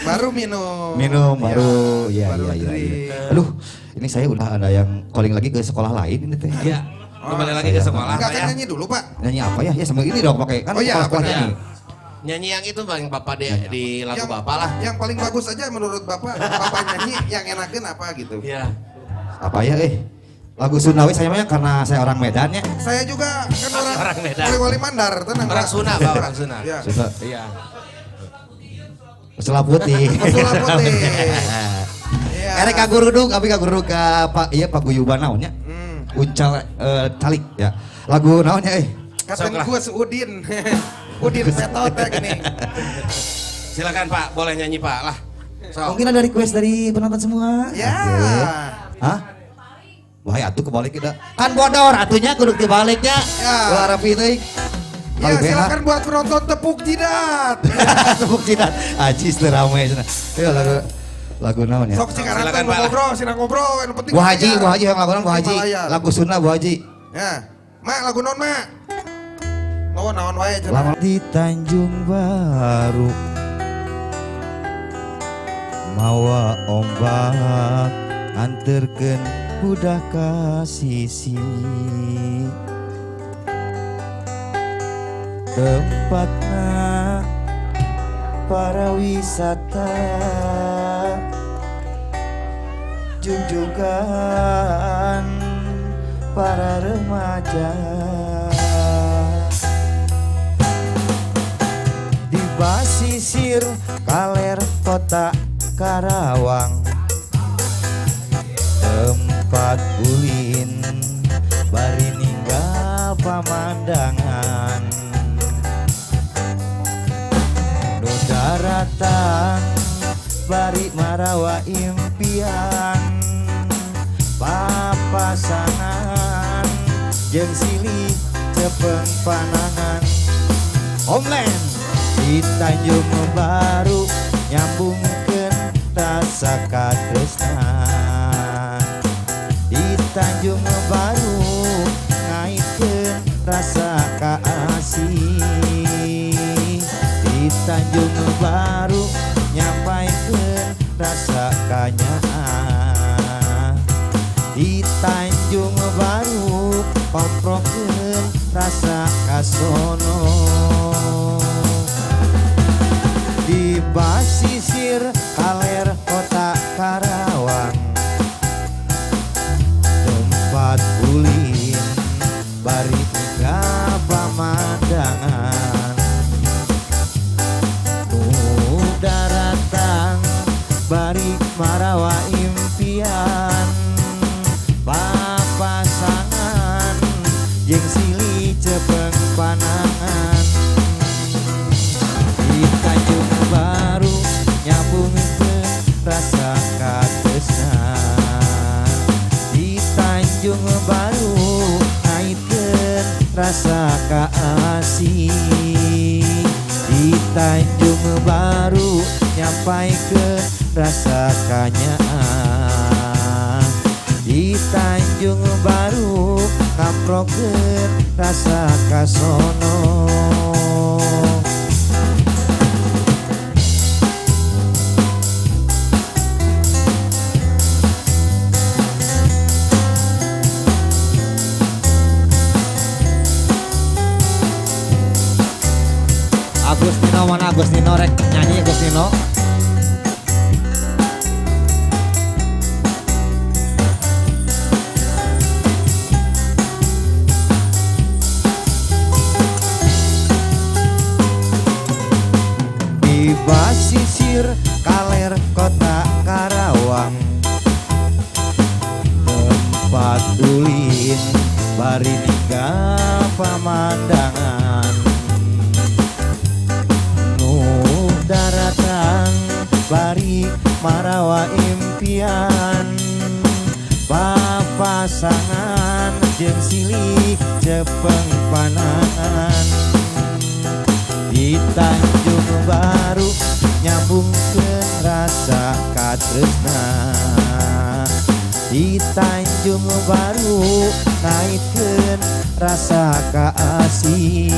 S4: Baru minum.
S8: Minum baru. Ya, ya, ya. Aduh, ini saya udah ada yang calling lagi ke sekolah lain ini teh.
S1: Iya. Kembali lagi ke sekolah.
S4: Enggak kan nyanyi dulu, Pak.
S8: Nyanyi apa ya? Ya sambil ini dong pakai kan sekolah nyanyi.
S1: Nyanyi yang itu bang Bapak di lagu Bapak lah.
S4: Yang paling bagus aja menurut Bapak, Bapak nyanyi yang enakin apa gitu.
S1: Iya.
S8: Apa ya Lagu Sunda we saya mah karena saya orang Medan ya.
S4: Saya juga kan orang
S1: Medan.
S4: Wali Mandar, tenang.
S1: Orang Sunda, Pak, orang Sunda.
S4: Iya.
S1: Iya.
S8: Pesulap putih.
S4: Pesulap putih. Iya.
S8: Erek ka guruduk, abi ka guruduk ka Pak ieu paguyuban naon nya? Uncal calik ya. Lagu naon nya euy?
S4: Kata gua Udin. Udin Petot teh gini.
S1: Silakan Pak, boleh nyanyi Pak lah. So.
S8: Mungkin ada request dari penonton semua.
S4: Ya.
S8: Hah? Wah, atuh kebalik kita. Kan bodor atunya kudu dibaliknya.
S4: Ya.
S8: Ulah rapi teuing.
S4: Ya, silakan buat penonton tepuk jidat.
S8: Tepuk jidat. Ajis teu rame cenah. Ieu lagu naon ya?
S4: Sok sing ngobrol, sing ngobrol, yang penting.
S8: Bu Haji yang lagu naon Bu Haji? Lagu Sunda Bu Haji.
S4: Ya. Mak lagu naon, Mak? Naon wae cenah.
S8: Lama di Tanjung Baru. Mawa ombak anterkeun budak ka sisi. Tempatna para wisata junjungan para remaja. Di basisir kaler kota Karawang, tempat ulin bari ninggal pamandangan. Nu daratan bari marawa impian, papasangan jeung silih cepeng panangan. Homeland di Tanjung Baru nyambungkeun rasa katresnan. Di Tanjung Baru ngaitkeun rasa kaasih. Di Tanjung Baru nyampaikeun rasa kanyaah. Di Tanjung Baru komprokeun rasa kasono. Di basisir kaler kota Karawang, tempat ulin bari ningal pamandangan. Nu daratang bari marawa impian, papasangan jeung silih cepeng panangan. Di Tanjung Baru nyambungkeun rasa katresna, di Tanjung Baru ngaitkeun rasa kaasih, di Tanjung Baru nyampaikeun rasa kanyaah, di Tanjung Baru ngamprokeun rasa kasono. Agus Nino mana Agus Nino rek nyanyi Agus Nino. Di basisir kaler kota Karawang, tempat ulin bari ningal pamandangan. Nu daratang bari marawa impian, papasangan jeung silih cepeng panangan. Di Tanjung Baru nyambungkeun rasa katresna, di Tanjung Baru ngaitkeun rasa kaasih,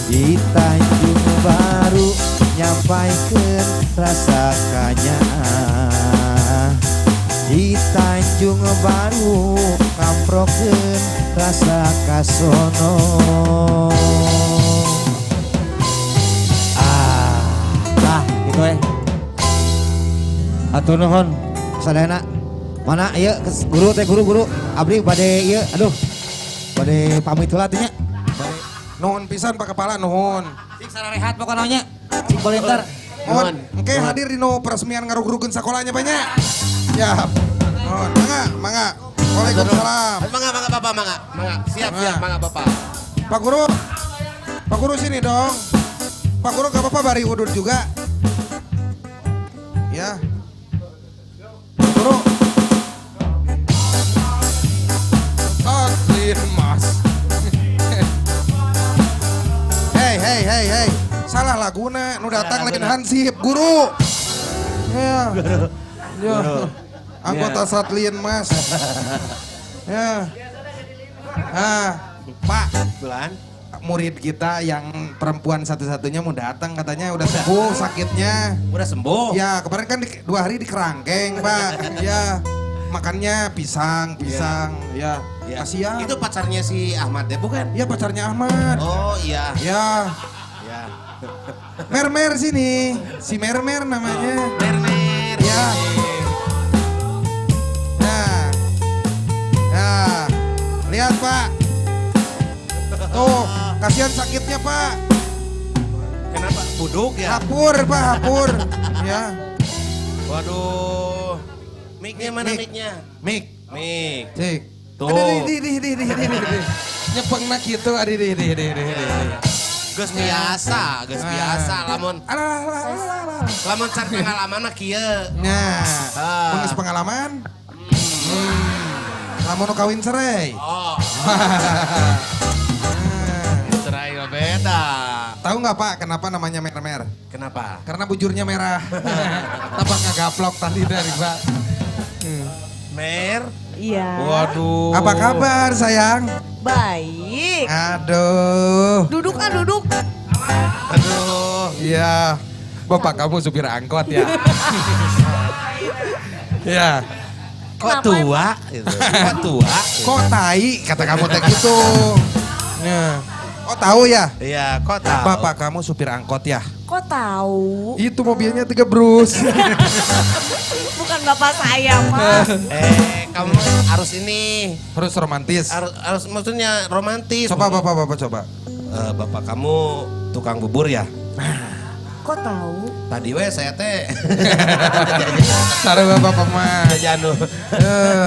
S8: di Tanjung Baru nyampaikeun rasa kanyaah, di Tanjung Baru ngamprokeun rasa kasono. Gitu eh. Atur nuhun sadayana. Mana ieu guru teh guru abdi bade ieu aduh. Bade pamit heula teh nya.
S4: Nuhun pisan Pak Kepala nuhun.
S8: Cik sararehat pokona nya. Cik volunteer.
S4: Nuhun. Engke hadir di nu peresmian ngarugrugeun sakolanya banyak. Siap. Nuhun. Mangga, mangga. Waalaikumsalam.
S1: Mangga, mangga Bapak, mangga. Mangga. Siap, siap, mangga Bapak.
S4: Pak Guru. Pak Guru sini dong. Pak Guru gak apa-apa bari udur juga. Ya. Guru. Asli mas. Hey, hey, hey, hey. Salah laguna, nu datang lain hansip, guru. Ya. Ya. Anggota Satlin Mas. Ya. Ah, Pak.
S5: Bulan.
S4: Murid kita yang perempuan satu-satunya mau datang katanya udah sembuh sakitnya.
S1: Udah sembuh?
S4: Ya kemarin kan 2 hari di kerangkeng Pak. Ya makannya pisang, pisang. Ya, ya. Kasihan.
S1: Itu pacarnya si Ahmad ya bukan?
S4: Iya pacarnya Ahmad.
S1: Oh iya.
S4: Ya.
S1: Ya.
S4: Mermer sini, si Mermer namanya.
S1: Oh, Mermer.
S4: Ya. Nah. Nah, lihat Pak. Tuh, kasihan sakitnya Pak.
S1: Kenapa? Buduk ya?
S4: Hapur Pak, hapur. Ya.
S1: Waduh. Mic-nya mana mic-nya?
S4: Mic.
S1: Mic.
S4: Cik.
S1: Tuh.
S4: Aduh, di. Nyepengna kitu, aduh, di.
S1: Geus biasa, geus biasa lamun. Lamun can pengalaman mah kieu.
S4: Nah, mun geus pengalaman? Lamun nu kawin cerai.
S1: Oh. Cerai mah beda.
S4: Tahu nggak Pak kenapa namanya Mermer?
S1: Kenapa?
S4: Karena bujurnya merah. Tambah ngagaplok tadi dari Pak.
S1: Mer?
S3: Iya.
S1: Waduh.
S4: Apa kabar sayang?
S3: Baik.
S4: Aduh.
S3: Duduk ah duduk.
S4: Aduh. Iya. Bapak kamu supir angkot ya? Iya.
S1: Kok tua? Gitu. Kok tua?
S4: Kok tai kata kamu teh gitu. Nah. Oh tahu ya?
S5: Iya, kok tahu?
S4: Bapak kamu supir angkot ya?
S3: Kok tahu?
S4: Itu mobilnya 3 brus.
S3: Bukan bapak saya, Pak.
S5: Kamu harus ini.
S4: Harus romantis.
S5: Harus maksudnya romantis.
S4: Coba bapak coba.
S5: Bapak kamu tukang bubur ya?
S3: Kok tahu?
S5: Tadi we saya teh.
S4: Taruh bapak mah.
S5: Janu.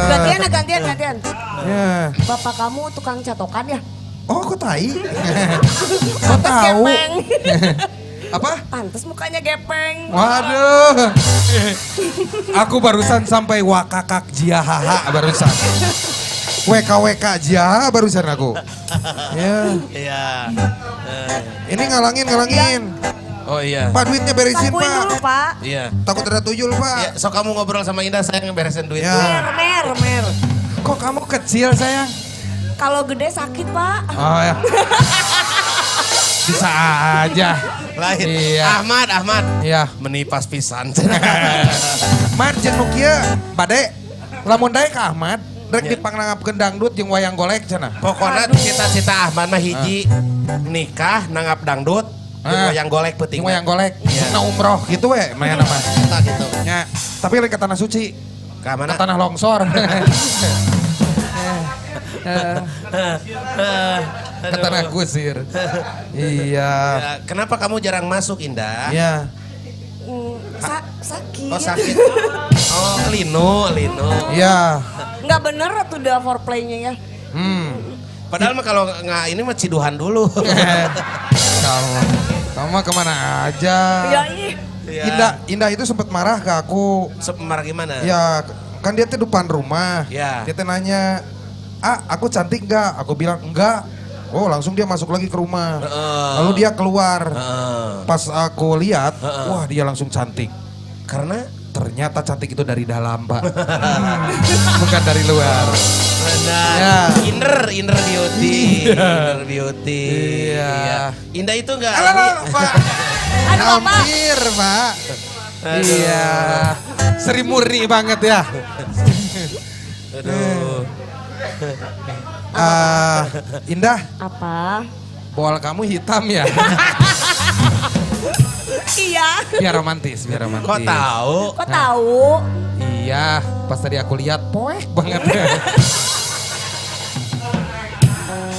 S3: Gantian.
S4: Ya.
S3: Bapak kamu tukang catokan ya?
S4: Oh kok tai? Kok tahu?
S3: Gepeng.
S4: Apa?
S3: Pantes mukanya gepeng.
S4: Waduh. Aku barusan sampai wakakak jiahaha barusan. WKWK jiahaha barusan aku. Ya.
S5: Iya.
S4: Ini ngalangin.
S5: Oh iya.
S4: Pak duitnya beresin
S3: Sapuin
S4: Pak.
S3: dulu Pak.
S5: Iya.
S4: Takut ada tuyul Pak.
S5: Ya, so kamu ngobrol sama Indah, saya ngeberesin duit.
S4: Ya.
S3: Mer.
S4: Kok kamu kecil sayang?
S3: Kalau gede sakit Pak.
S4: Oh ya. Bisa aja.
S5: Lain.
S4: Iya.
S5: Ahmad.
S4: Iya.
S5: Menipas pisan.
S4: Mat jeung nu kieu bade lamun daek ka Ahmad rek dipangnangapkeun dangdut jeung wayang golek cenah.
S5: Pokoknya cita-cita Ahmad mah hiji nikah nanggap dangdut jeung wayang golek peuting.
S4: Jeung wayang golek. Nah umroh gitu we mana mah.
S5: Eta gitu.
S4: Nya, tapi lain ke tanah suci.
S5: Ka mana?
S4: Ke tanah longsor. Ke tanah kusir. Iya.
S5: Kenapa kamu jarang masuk Indah?
S4: Iya.
S3: Sakit.
S5: Oh sakit. Oh lino.
S4: Iya.
S3: Nggak bener tuh udah foreplaynya ya.
S5: Padahal mah kalau nggak ini mah ciduhan dulu.
S4: Kamu mah kemana aja.
S3: Ya ih.
S4: Indah itu sempat marah ke aku.
S5: Marah gimana?
S4: Ya kan dia tuh depan rumah.
S5: Ya.
S4: Dia tuh nanya, aku cantik nggak? Aku bilang enggak. Oh langsung dia masuk lagi ke rumah. Lalu dia keluar. Pas aku lihat, wah dia langsung cantik.
S5: Karena?
S4: Ternyata cantik itu dari dalam Pak. Bukan dari luar.
S5: Benar.
S4: Ya.
S5: Inner beauty.
S4: Iya.
S5: Inner beauty.
S4: Iya.
S5: Indah itu enggak.
S4: Alah, Pak.
S3: Aduh, Bapak.
S4: Hampir Pak. Iya. Sri murni banget ya.
S5: Aduh.
S4: Indah.
S3: Apa?
S4: Bol kamu hitam ya?
S3: Iya.
S4: Biar romantis.
S5: Kok tahu?
S3: Kok tahu?
S4: Iya, pas tadi aku lihat poek banget.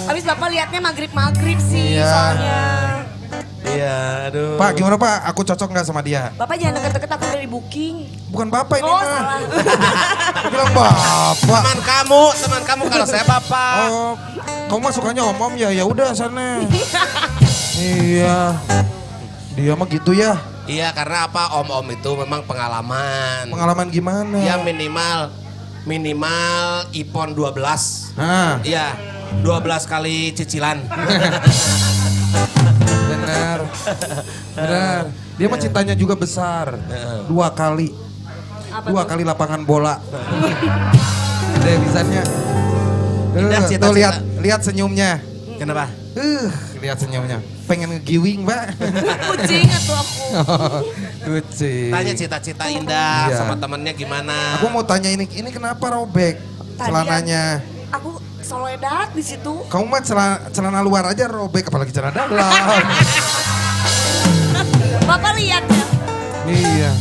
S3: Habis Bapak lihatnya maghrib-maghrib sih
S4: iya.
S3: Soalnya.
S5: Iya, aduh.
S4: Pak, gimana Pak? Aku cocok nggak sama dia?
S3: Bapak jangan deket-deket, aku udah di booking.
S4: Bukan Bapak ini
S3: oh,
S4: mah.
S3: Salah.
S4: Aku bilang Bapak.
S5: Teman kamu kalau saya Bapak.
S4: Oh, kamu mah sukanya om-om ya? Ya udah sana. Iya. Dia mah gitu ya.
S5: Iya, karena apa? Om-om itu memang pengalaman.
S4: Pengalaman gimana?
S5: Ya minimal iPhone 12.
S4: Nah.
S5: Iya, 12 kali cicilan.
S4: Benar. Dia mah cintanya juga besar. 2 kali.
S3: Apa
S4: 2
S3: tuh?
S4: Kali lapangan bola. Gede bisanya.
S5: Indah cita-cita.
S4: Tuh lihat senyumnya.
S5: Kenapa?
S4: Lihat senyumnya. Pengen ngegiwing, Pak.
S3: Kucing atau aku.
S4: Kucing.
S5: Tanya cita-cita Indah
S4: iya.
S5: sama temennya gimana.
S4: Aku mau tanya ini kenapa robek
S3: tadi
S4: celananya?
S3: Aku soledat di situ.
S4: Kamu mah celana luar aja robek, apalagi celana dalam.
S3: Bapak lihat ya.
S4: Iya.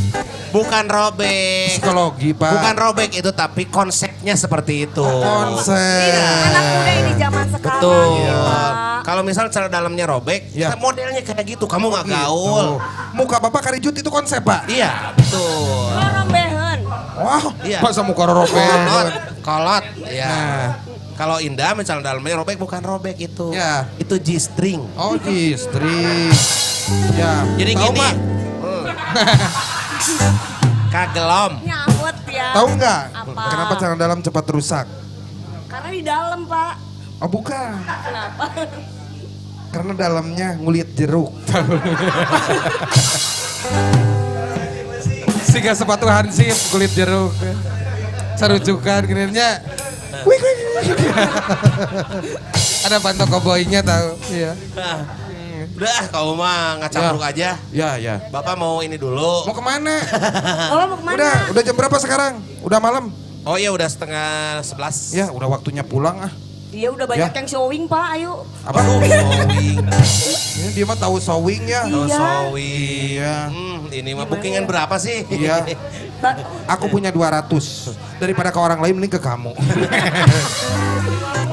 S5: Bukan robek.
S4: Psikologi, Pak.
S5: Bukan robek itu, tapi konsepnya seperti itu.
S4: Konsep.
S3: Ini anak muda ini zaman sekarang.
S5: Betul.
S3: Ya, Pak.
S5: Kalau misal celana dalamnya robek,
S4: ya.
S5: Modelnya kayak gitu. Kamu nggak gaul.
S4: Gitu. Muka Bapak karijut itu konsep, Pak?
S5: Iya, betul.
S3: Rorombehan.
S4: Wah,
S5: iya.
S4: Masa muka rorombehan.
S5: Kolot. Iya.
S4: Nah.
S5: Kalau Indah misalnya dalamnya robek, bukan robek itu.
S4: Ya.
S5: Itu G-string.
S4: Oh, G-string. Ya.
S5: Jadi
S4: tahu,
S5: gini. Kagelom.
S3: Nyawet ya.
S4: Tahu nggak?
S3: Apa?
S4: Kenapa celana dalam cepat rusak?
S3: Karena di dalam, Pak.
S4: Oh, bukan.
S3: Kenapa?
S4: Karena dalamnya ngulit jeruk. Siga sepatu hansip kulit jeruk. Sarujukan gininya. Wih, wih, wih. Ada panto koboynya tahu. Iya.
S5: Udah, kamu mah nggak campur
S4: ya.
S5: Aja.
S4: Ya, ya.
S5: Bapak mau ini dulu.
S4: Mau kemana?
S3: Bapak mau kemana?
S4: Udah jam berapa sekarang? Udah malam?
S5: Oh iya, udah 10:30.
S4: Ya, udah waktunya pulang ah.
S3: Iya udah banyak
S4: Ya.
S3: yang showing Pak, ayo.
S4: Apa?
S5: Sewing.
S4: Ini dia mah tahu sewing ya.
S3: Iya.
S5: Sewing.
S4: Iya.
S5: Ini mah bookingan berapa sih?
S4: Iya. Aku punya 200. Daripada ke orang lain mending ke kamu.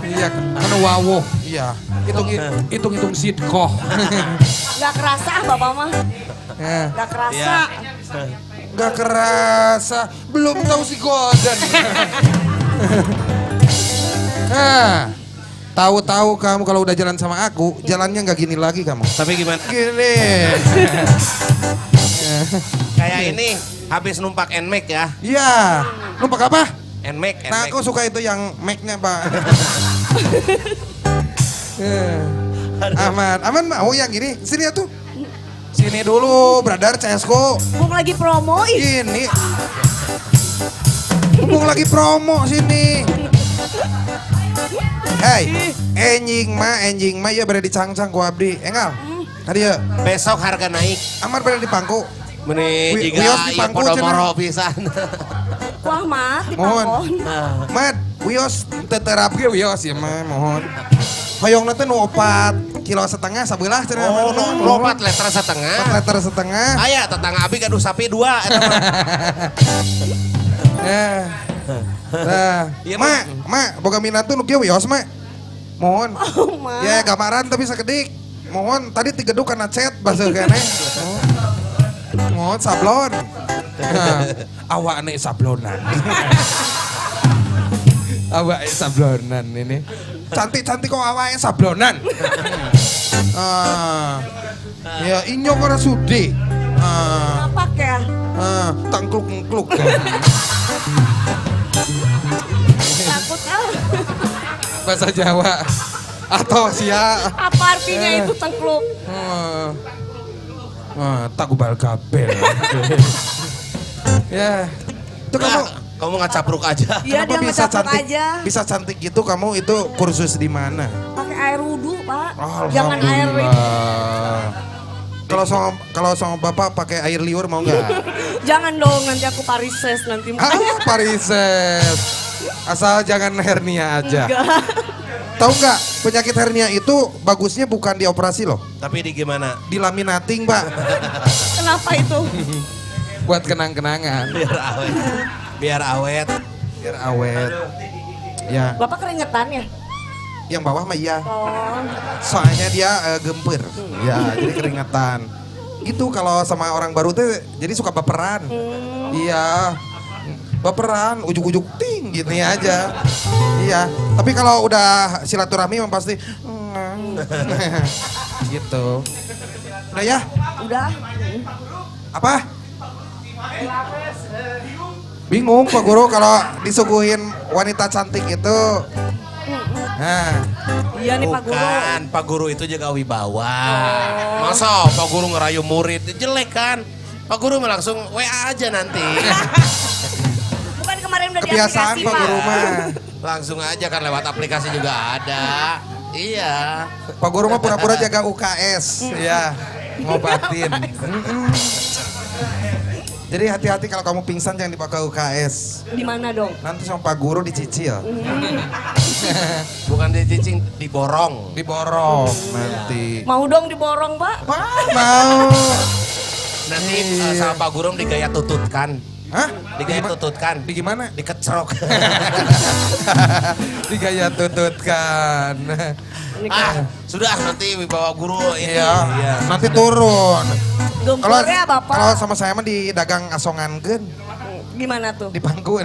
S7: Iya, kan wawoh.
S4: Iya.
S7: Hitung-hitung sitkoh.
S3: Gak kerasa ah Bapak mah.
S7: Ya.
S3: Gak kerasa.
S4: Gak kerasa, belum tahu si Golden. Nah, tahu-tahu kamu kalau udah jalan sama aku, jalannya nggak gini lagi kamu.
S5: Tapi gimana?
S4: Gini.
S5: Kayak ini habis numpak Nmax ya.
S4: Iya. Numpak apa?
S5: Nmax,
S4: Nah,
S5: Nmax.
S4: aku suka itu yang Mac-nya, Pak. Aman, aman mau yang ini. Sini atuh. Sini dulu, brother CSGO.
S3: Mumpung lagi promo ih.
S4: Ini. Mumpung lagi promo sini. Hey, enjing mah ya berada di cangcang ku abdi. Engal. Tadi ya,
S5: Besok harga naik.
S4: Amar berada di pangku.
S5: Meni
S4: Wios
S5: jika
S4: di
S5: ieu
S4: pangku
S5: podomoro pisan.
S3: Wah Mat, di
S4: Mohon.
S3: pangkon.
S4: Mat, wios teterap ge wios ya mah mohon. Hoyongna teh nu 4,5 kilo sabelah cenah.
S5: Oh,
S4: Mohon.
S5: nu 4 liter setengah.
S4: 4 liter setengah.
S5: Aya tetangga abi gaduh sapi 2 eta mah.
S4: Nah. Nah,
S5: Iya,
S4: mak, mak, boga minantu nu kieu wios mak. Mohon.
S3: Oh, Mak.
S4: Ya gambaran tapi sakedik. Mohon tadi tigeduk kana chat basa keneh. Mohon sablon. Nah,
S7: Awak nih sablonan. Awak sablonan ini.
S4: Cantik-cantik kok awake sablonan. Ah. Ya inyong ora sudi. Ah,
S3: Apa ya?
S4: ah, tangkluk-ngkluk.
S3: Takut ah.
S7: Bahasa Jawa. Atau sia.
S3: Apa artinya itu tengkluk?
S4: Tak gubal kabel.
S7: Ya.
S4: Itu kamu
S5: Nah, kamu ngacapruk aja.
S3: Iya
S4: kenapa
S3: dia
S4: bisa
S3: ngecapruk
S4: cantik?
S3: aja.
S4: Bisa cantik gitu kamu itu kursus di mana?
S3: Pakai air wudhu Pak. Jangan air itu.
S4: Alhamdulillah. Kalau sama bapak pakai air liur mau nggak?
S3: Jangan dong nanti aku parises nanti.
S7: Ah, parises. Asal jangan hernia aja.
S3: Enggak.
S4: Tahu nggak penyakit hernia itu bagusnya bukan dioperasi loh,
S5: Tapi di gimana?
S4: dilaminating Pak.
S3: Kenapa itu?
S7: Buat kenang-kenangan.
S5: Biar awet. Biar awet.
S4: Biar awet. Ya,
S3: Bapak keringetan ya?
S4: yang bawah mah iya.
S3: Oh.
S4: Soalnya dia gemper. Ya, jadi keringetan. Gitu kalau sama orang baru tuh jadi suka baperan. Iya. Baperan, ujuk-ujuk ting gitu aja. Iya, tapi kalau udah silaturahmi memang pasti gitu. Udah ya?
S3: Udah.
S4: Apa? Bingung Pak Guru kalau disuguhin wanita cantik itu. Nah,
S3: Iya nih Pak Guru.
S5: Bukan, Pak Guru itu jaga wibawa. Masa Pak Guru ngerayu murid, jelek kan? Pak Guru mah langsung WA aja nanti.
S3: Bukan kemarin udah di
S4: kebiasaan
S3: aplikasi
S4: Pak Guru mah.
S5: Langsung aja kan lewat aplikasi juga ada. Iya.
S4: Pak Guru mah pura-pura jaga UKS, ya, ngobatin. Mm-mm. Jadi hati-hati kalau kamu pingsan jangan dibawa ke UKS.
S3: Di mana dong?
S4: Nanti sama Pak Guru dicicil.
S5: Bukan dicicing, diborong.
S4: Diborong nanti.
S3: Mau dong diborong Pak?
S4: Mau.
S5: Nanti sama Pak Guru digaya tututkan.
S4: Hah?
S5: Digaya tututkan.
S4: Di gimana?
S5: Dikecrok.
S7: Digaya tututkan.
S5: Ah, sudah nanti wibawa guru ini.
S4: Iya. Nanti turun. Kalau
S3: Gempur ya Bapak.
S4: kalau sama saya mah di dagang asongankeun,
S3: Gimana tuh?
S4: di pangku.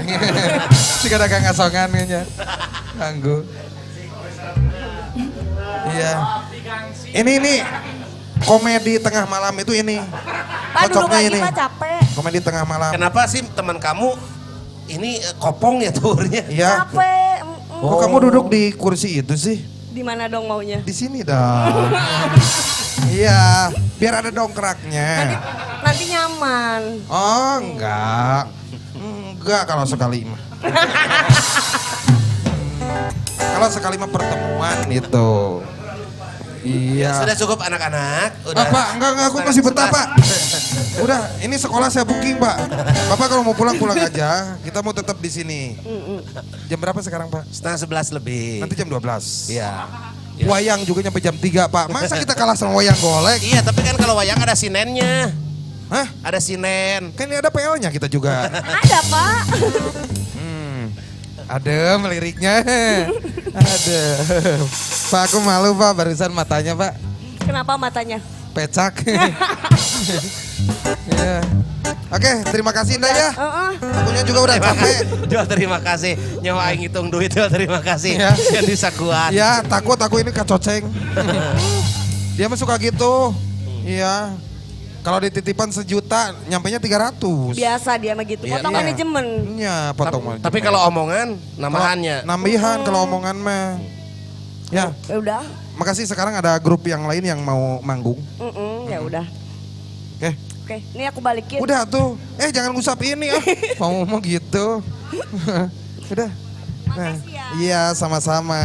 S7: Jika dagang asongan kayaknya. Ganggu.
S4: Iya. Ini komedi tengah malam itu ini.
S3: Pak duduk
S4: Cocoknya
S3: lagi
S4: ini.
S3: Pak capek.
S4: Komedi tengah malam.
S5: Kenapa sih teman kamu ini kopong ya turnya?
S4: Iya.
S3: Capek. Mm-mm.
S4: Kok kamu duduk di kursi itu sih?
S3: Di mana dong maunya?
S4: Di sini dong. Iya, biar ada dongkraknya.
S3: Nanti nyaman.
S4: Oh, enggak. Enggak kalau sekali mah. Kalau sekali mah pertemuan itu. Iya.
S5: Sudah cukup anak-anak. Udah.
S4: Ah, Pak, enggak, aku masih betah, Pak. Udah, ini sekolah saya booking, Pak. Bapak kalau mau pulang pulang aja. Kita mau tetap di sini. Jam berapa sekarang, Pak?
S5: 10.30 lebih.
S4: Nanti jam 12.
S5: Iya.
S4: Wayang juga nyampe jam 3, Pak. Masa kita kalah sama wayang golek?
S5: Iya, tapi kan kalau wayang ada sinennya.
S4: Hah?
S5: Ada sinen.
S4: Kan ini ada PL-nya kita juga.
S3: Ada Pak.
S4: Adem liriknya. Adem. Pak, aku malu, Pak. Barusan matanya, Pak.
S3: Kenapa matanya?
S4: Pecak. Iya. Oke, terima kasih Indah ya.
S3: Heeh.
S4: Akunya juga udah capek.
S5: Jual terima kasih. Nyawa aing ngitung duit, jual terima kasih.
S4: Iya.
S5: Yang disakuan.
S4: Ya, takut aku ini kacoceng. Dia mah suka gitu. Iya. Kalau dititipan sejuta, nyampenya 300.
S3: Biasa dia mah gitu.
S5: Iya,
S3: Potong
S4: iya.
S3: manajemen.
S4: Iya, potong manajemen.
S5: Tapi kalau omongan, namahannya.
S4: Nambihan kalau omongan mah. Ya,
S3: Ya udah.
S4: makasih sekarang ada grup yang lain yang mau manggung.
S3: Ya udah.
S4: Oke.
S3: Oke, ini aku balikin.
S4: Udah tuh. Eh, jangan ngusap ini ah. Mau ngomong gitu. Udah. Nah,
S3: Makasih ya.
S4: Iya, sama-sama.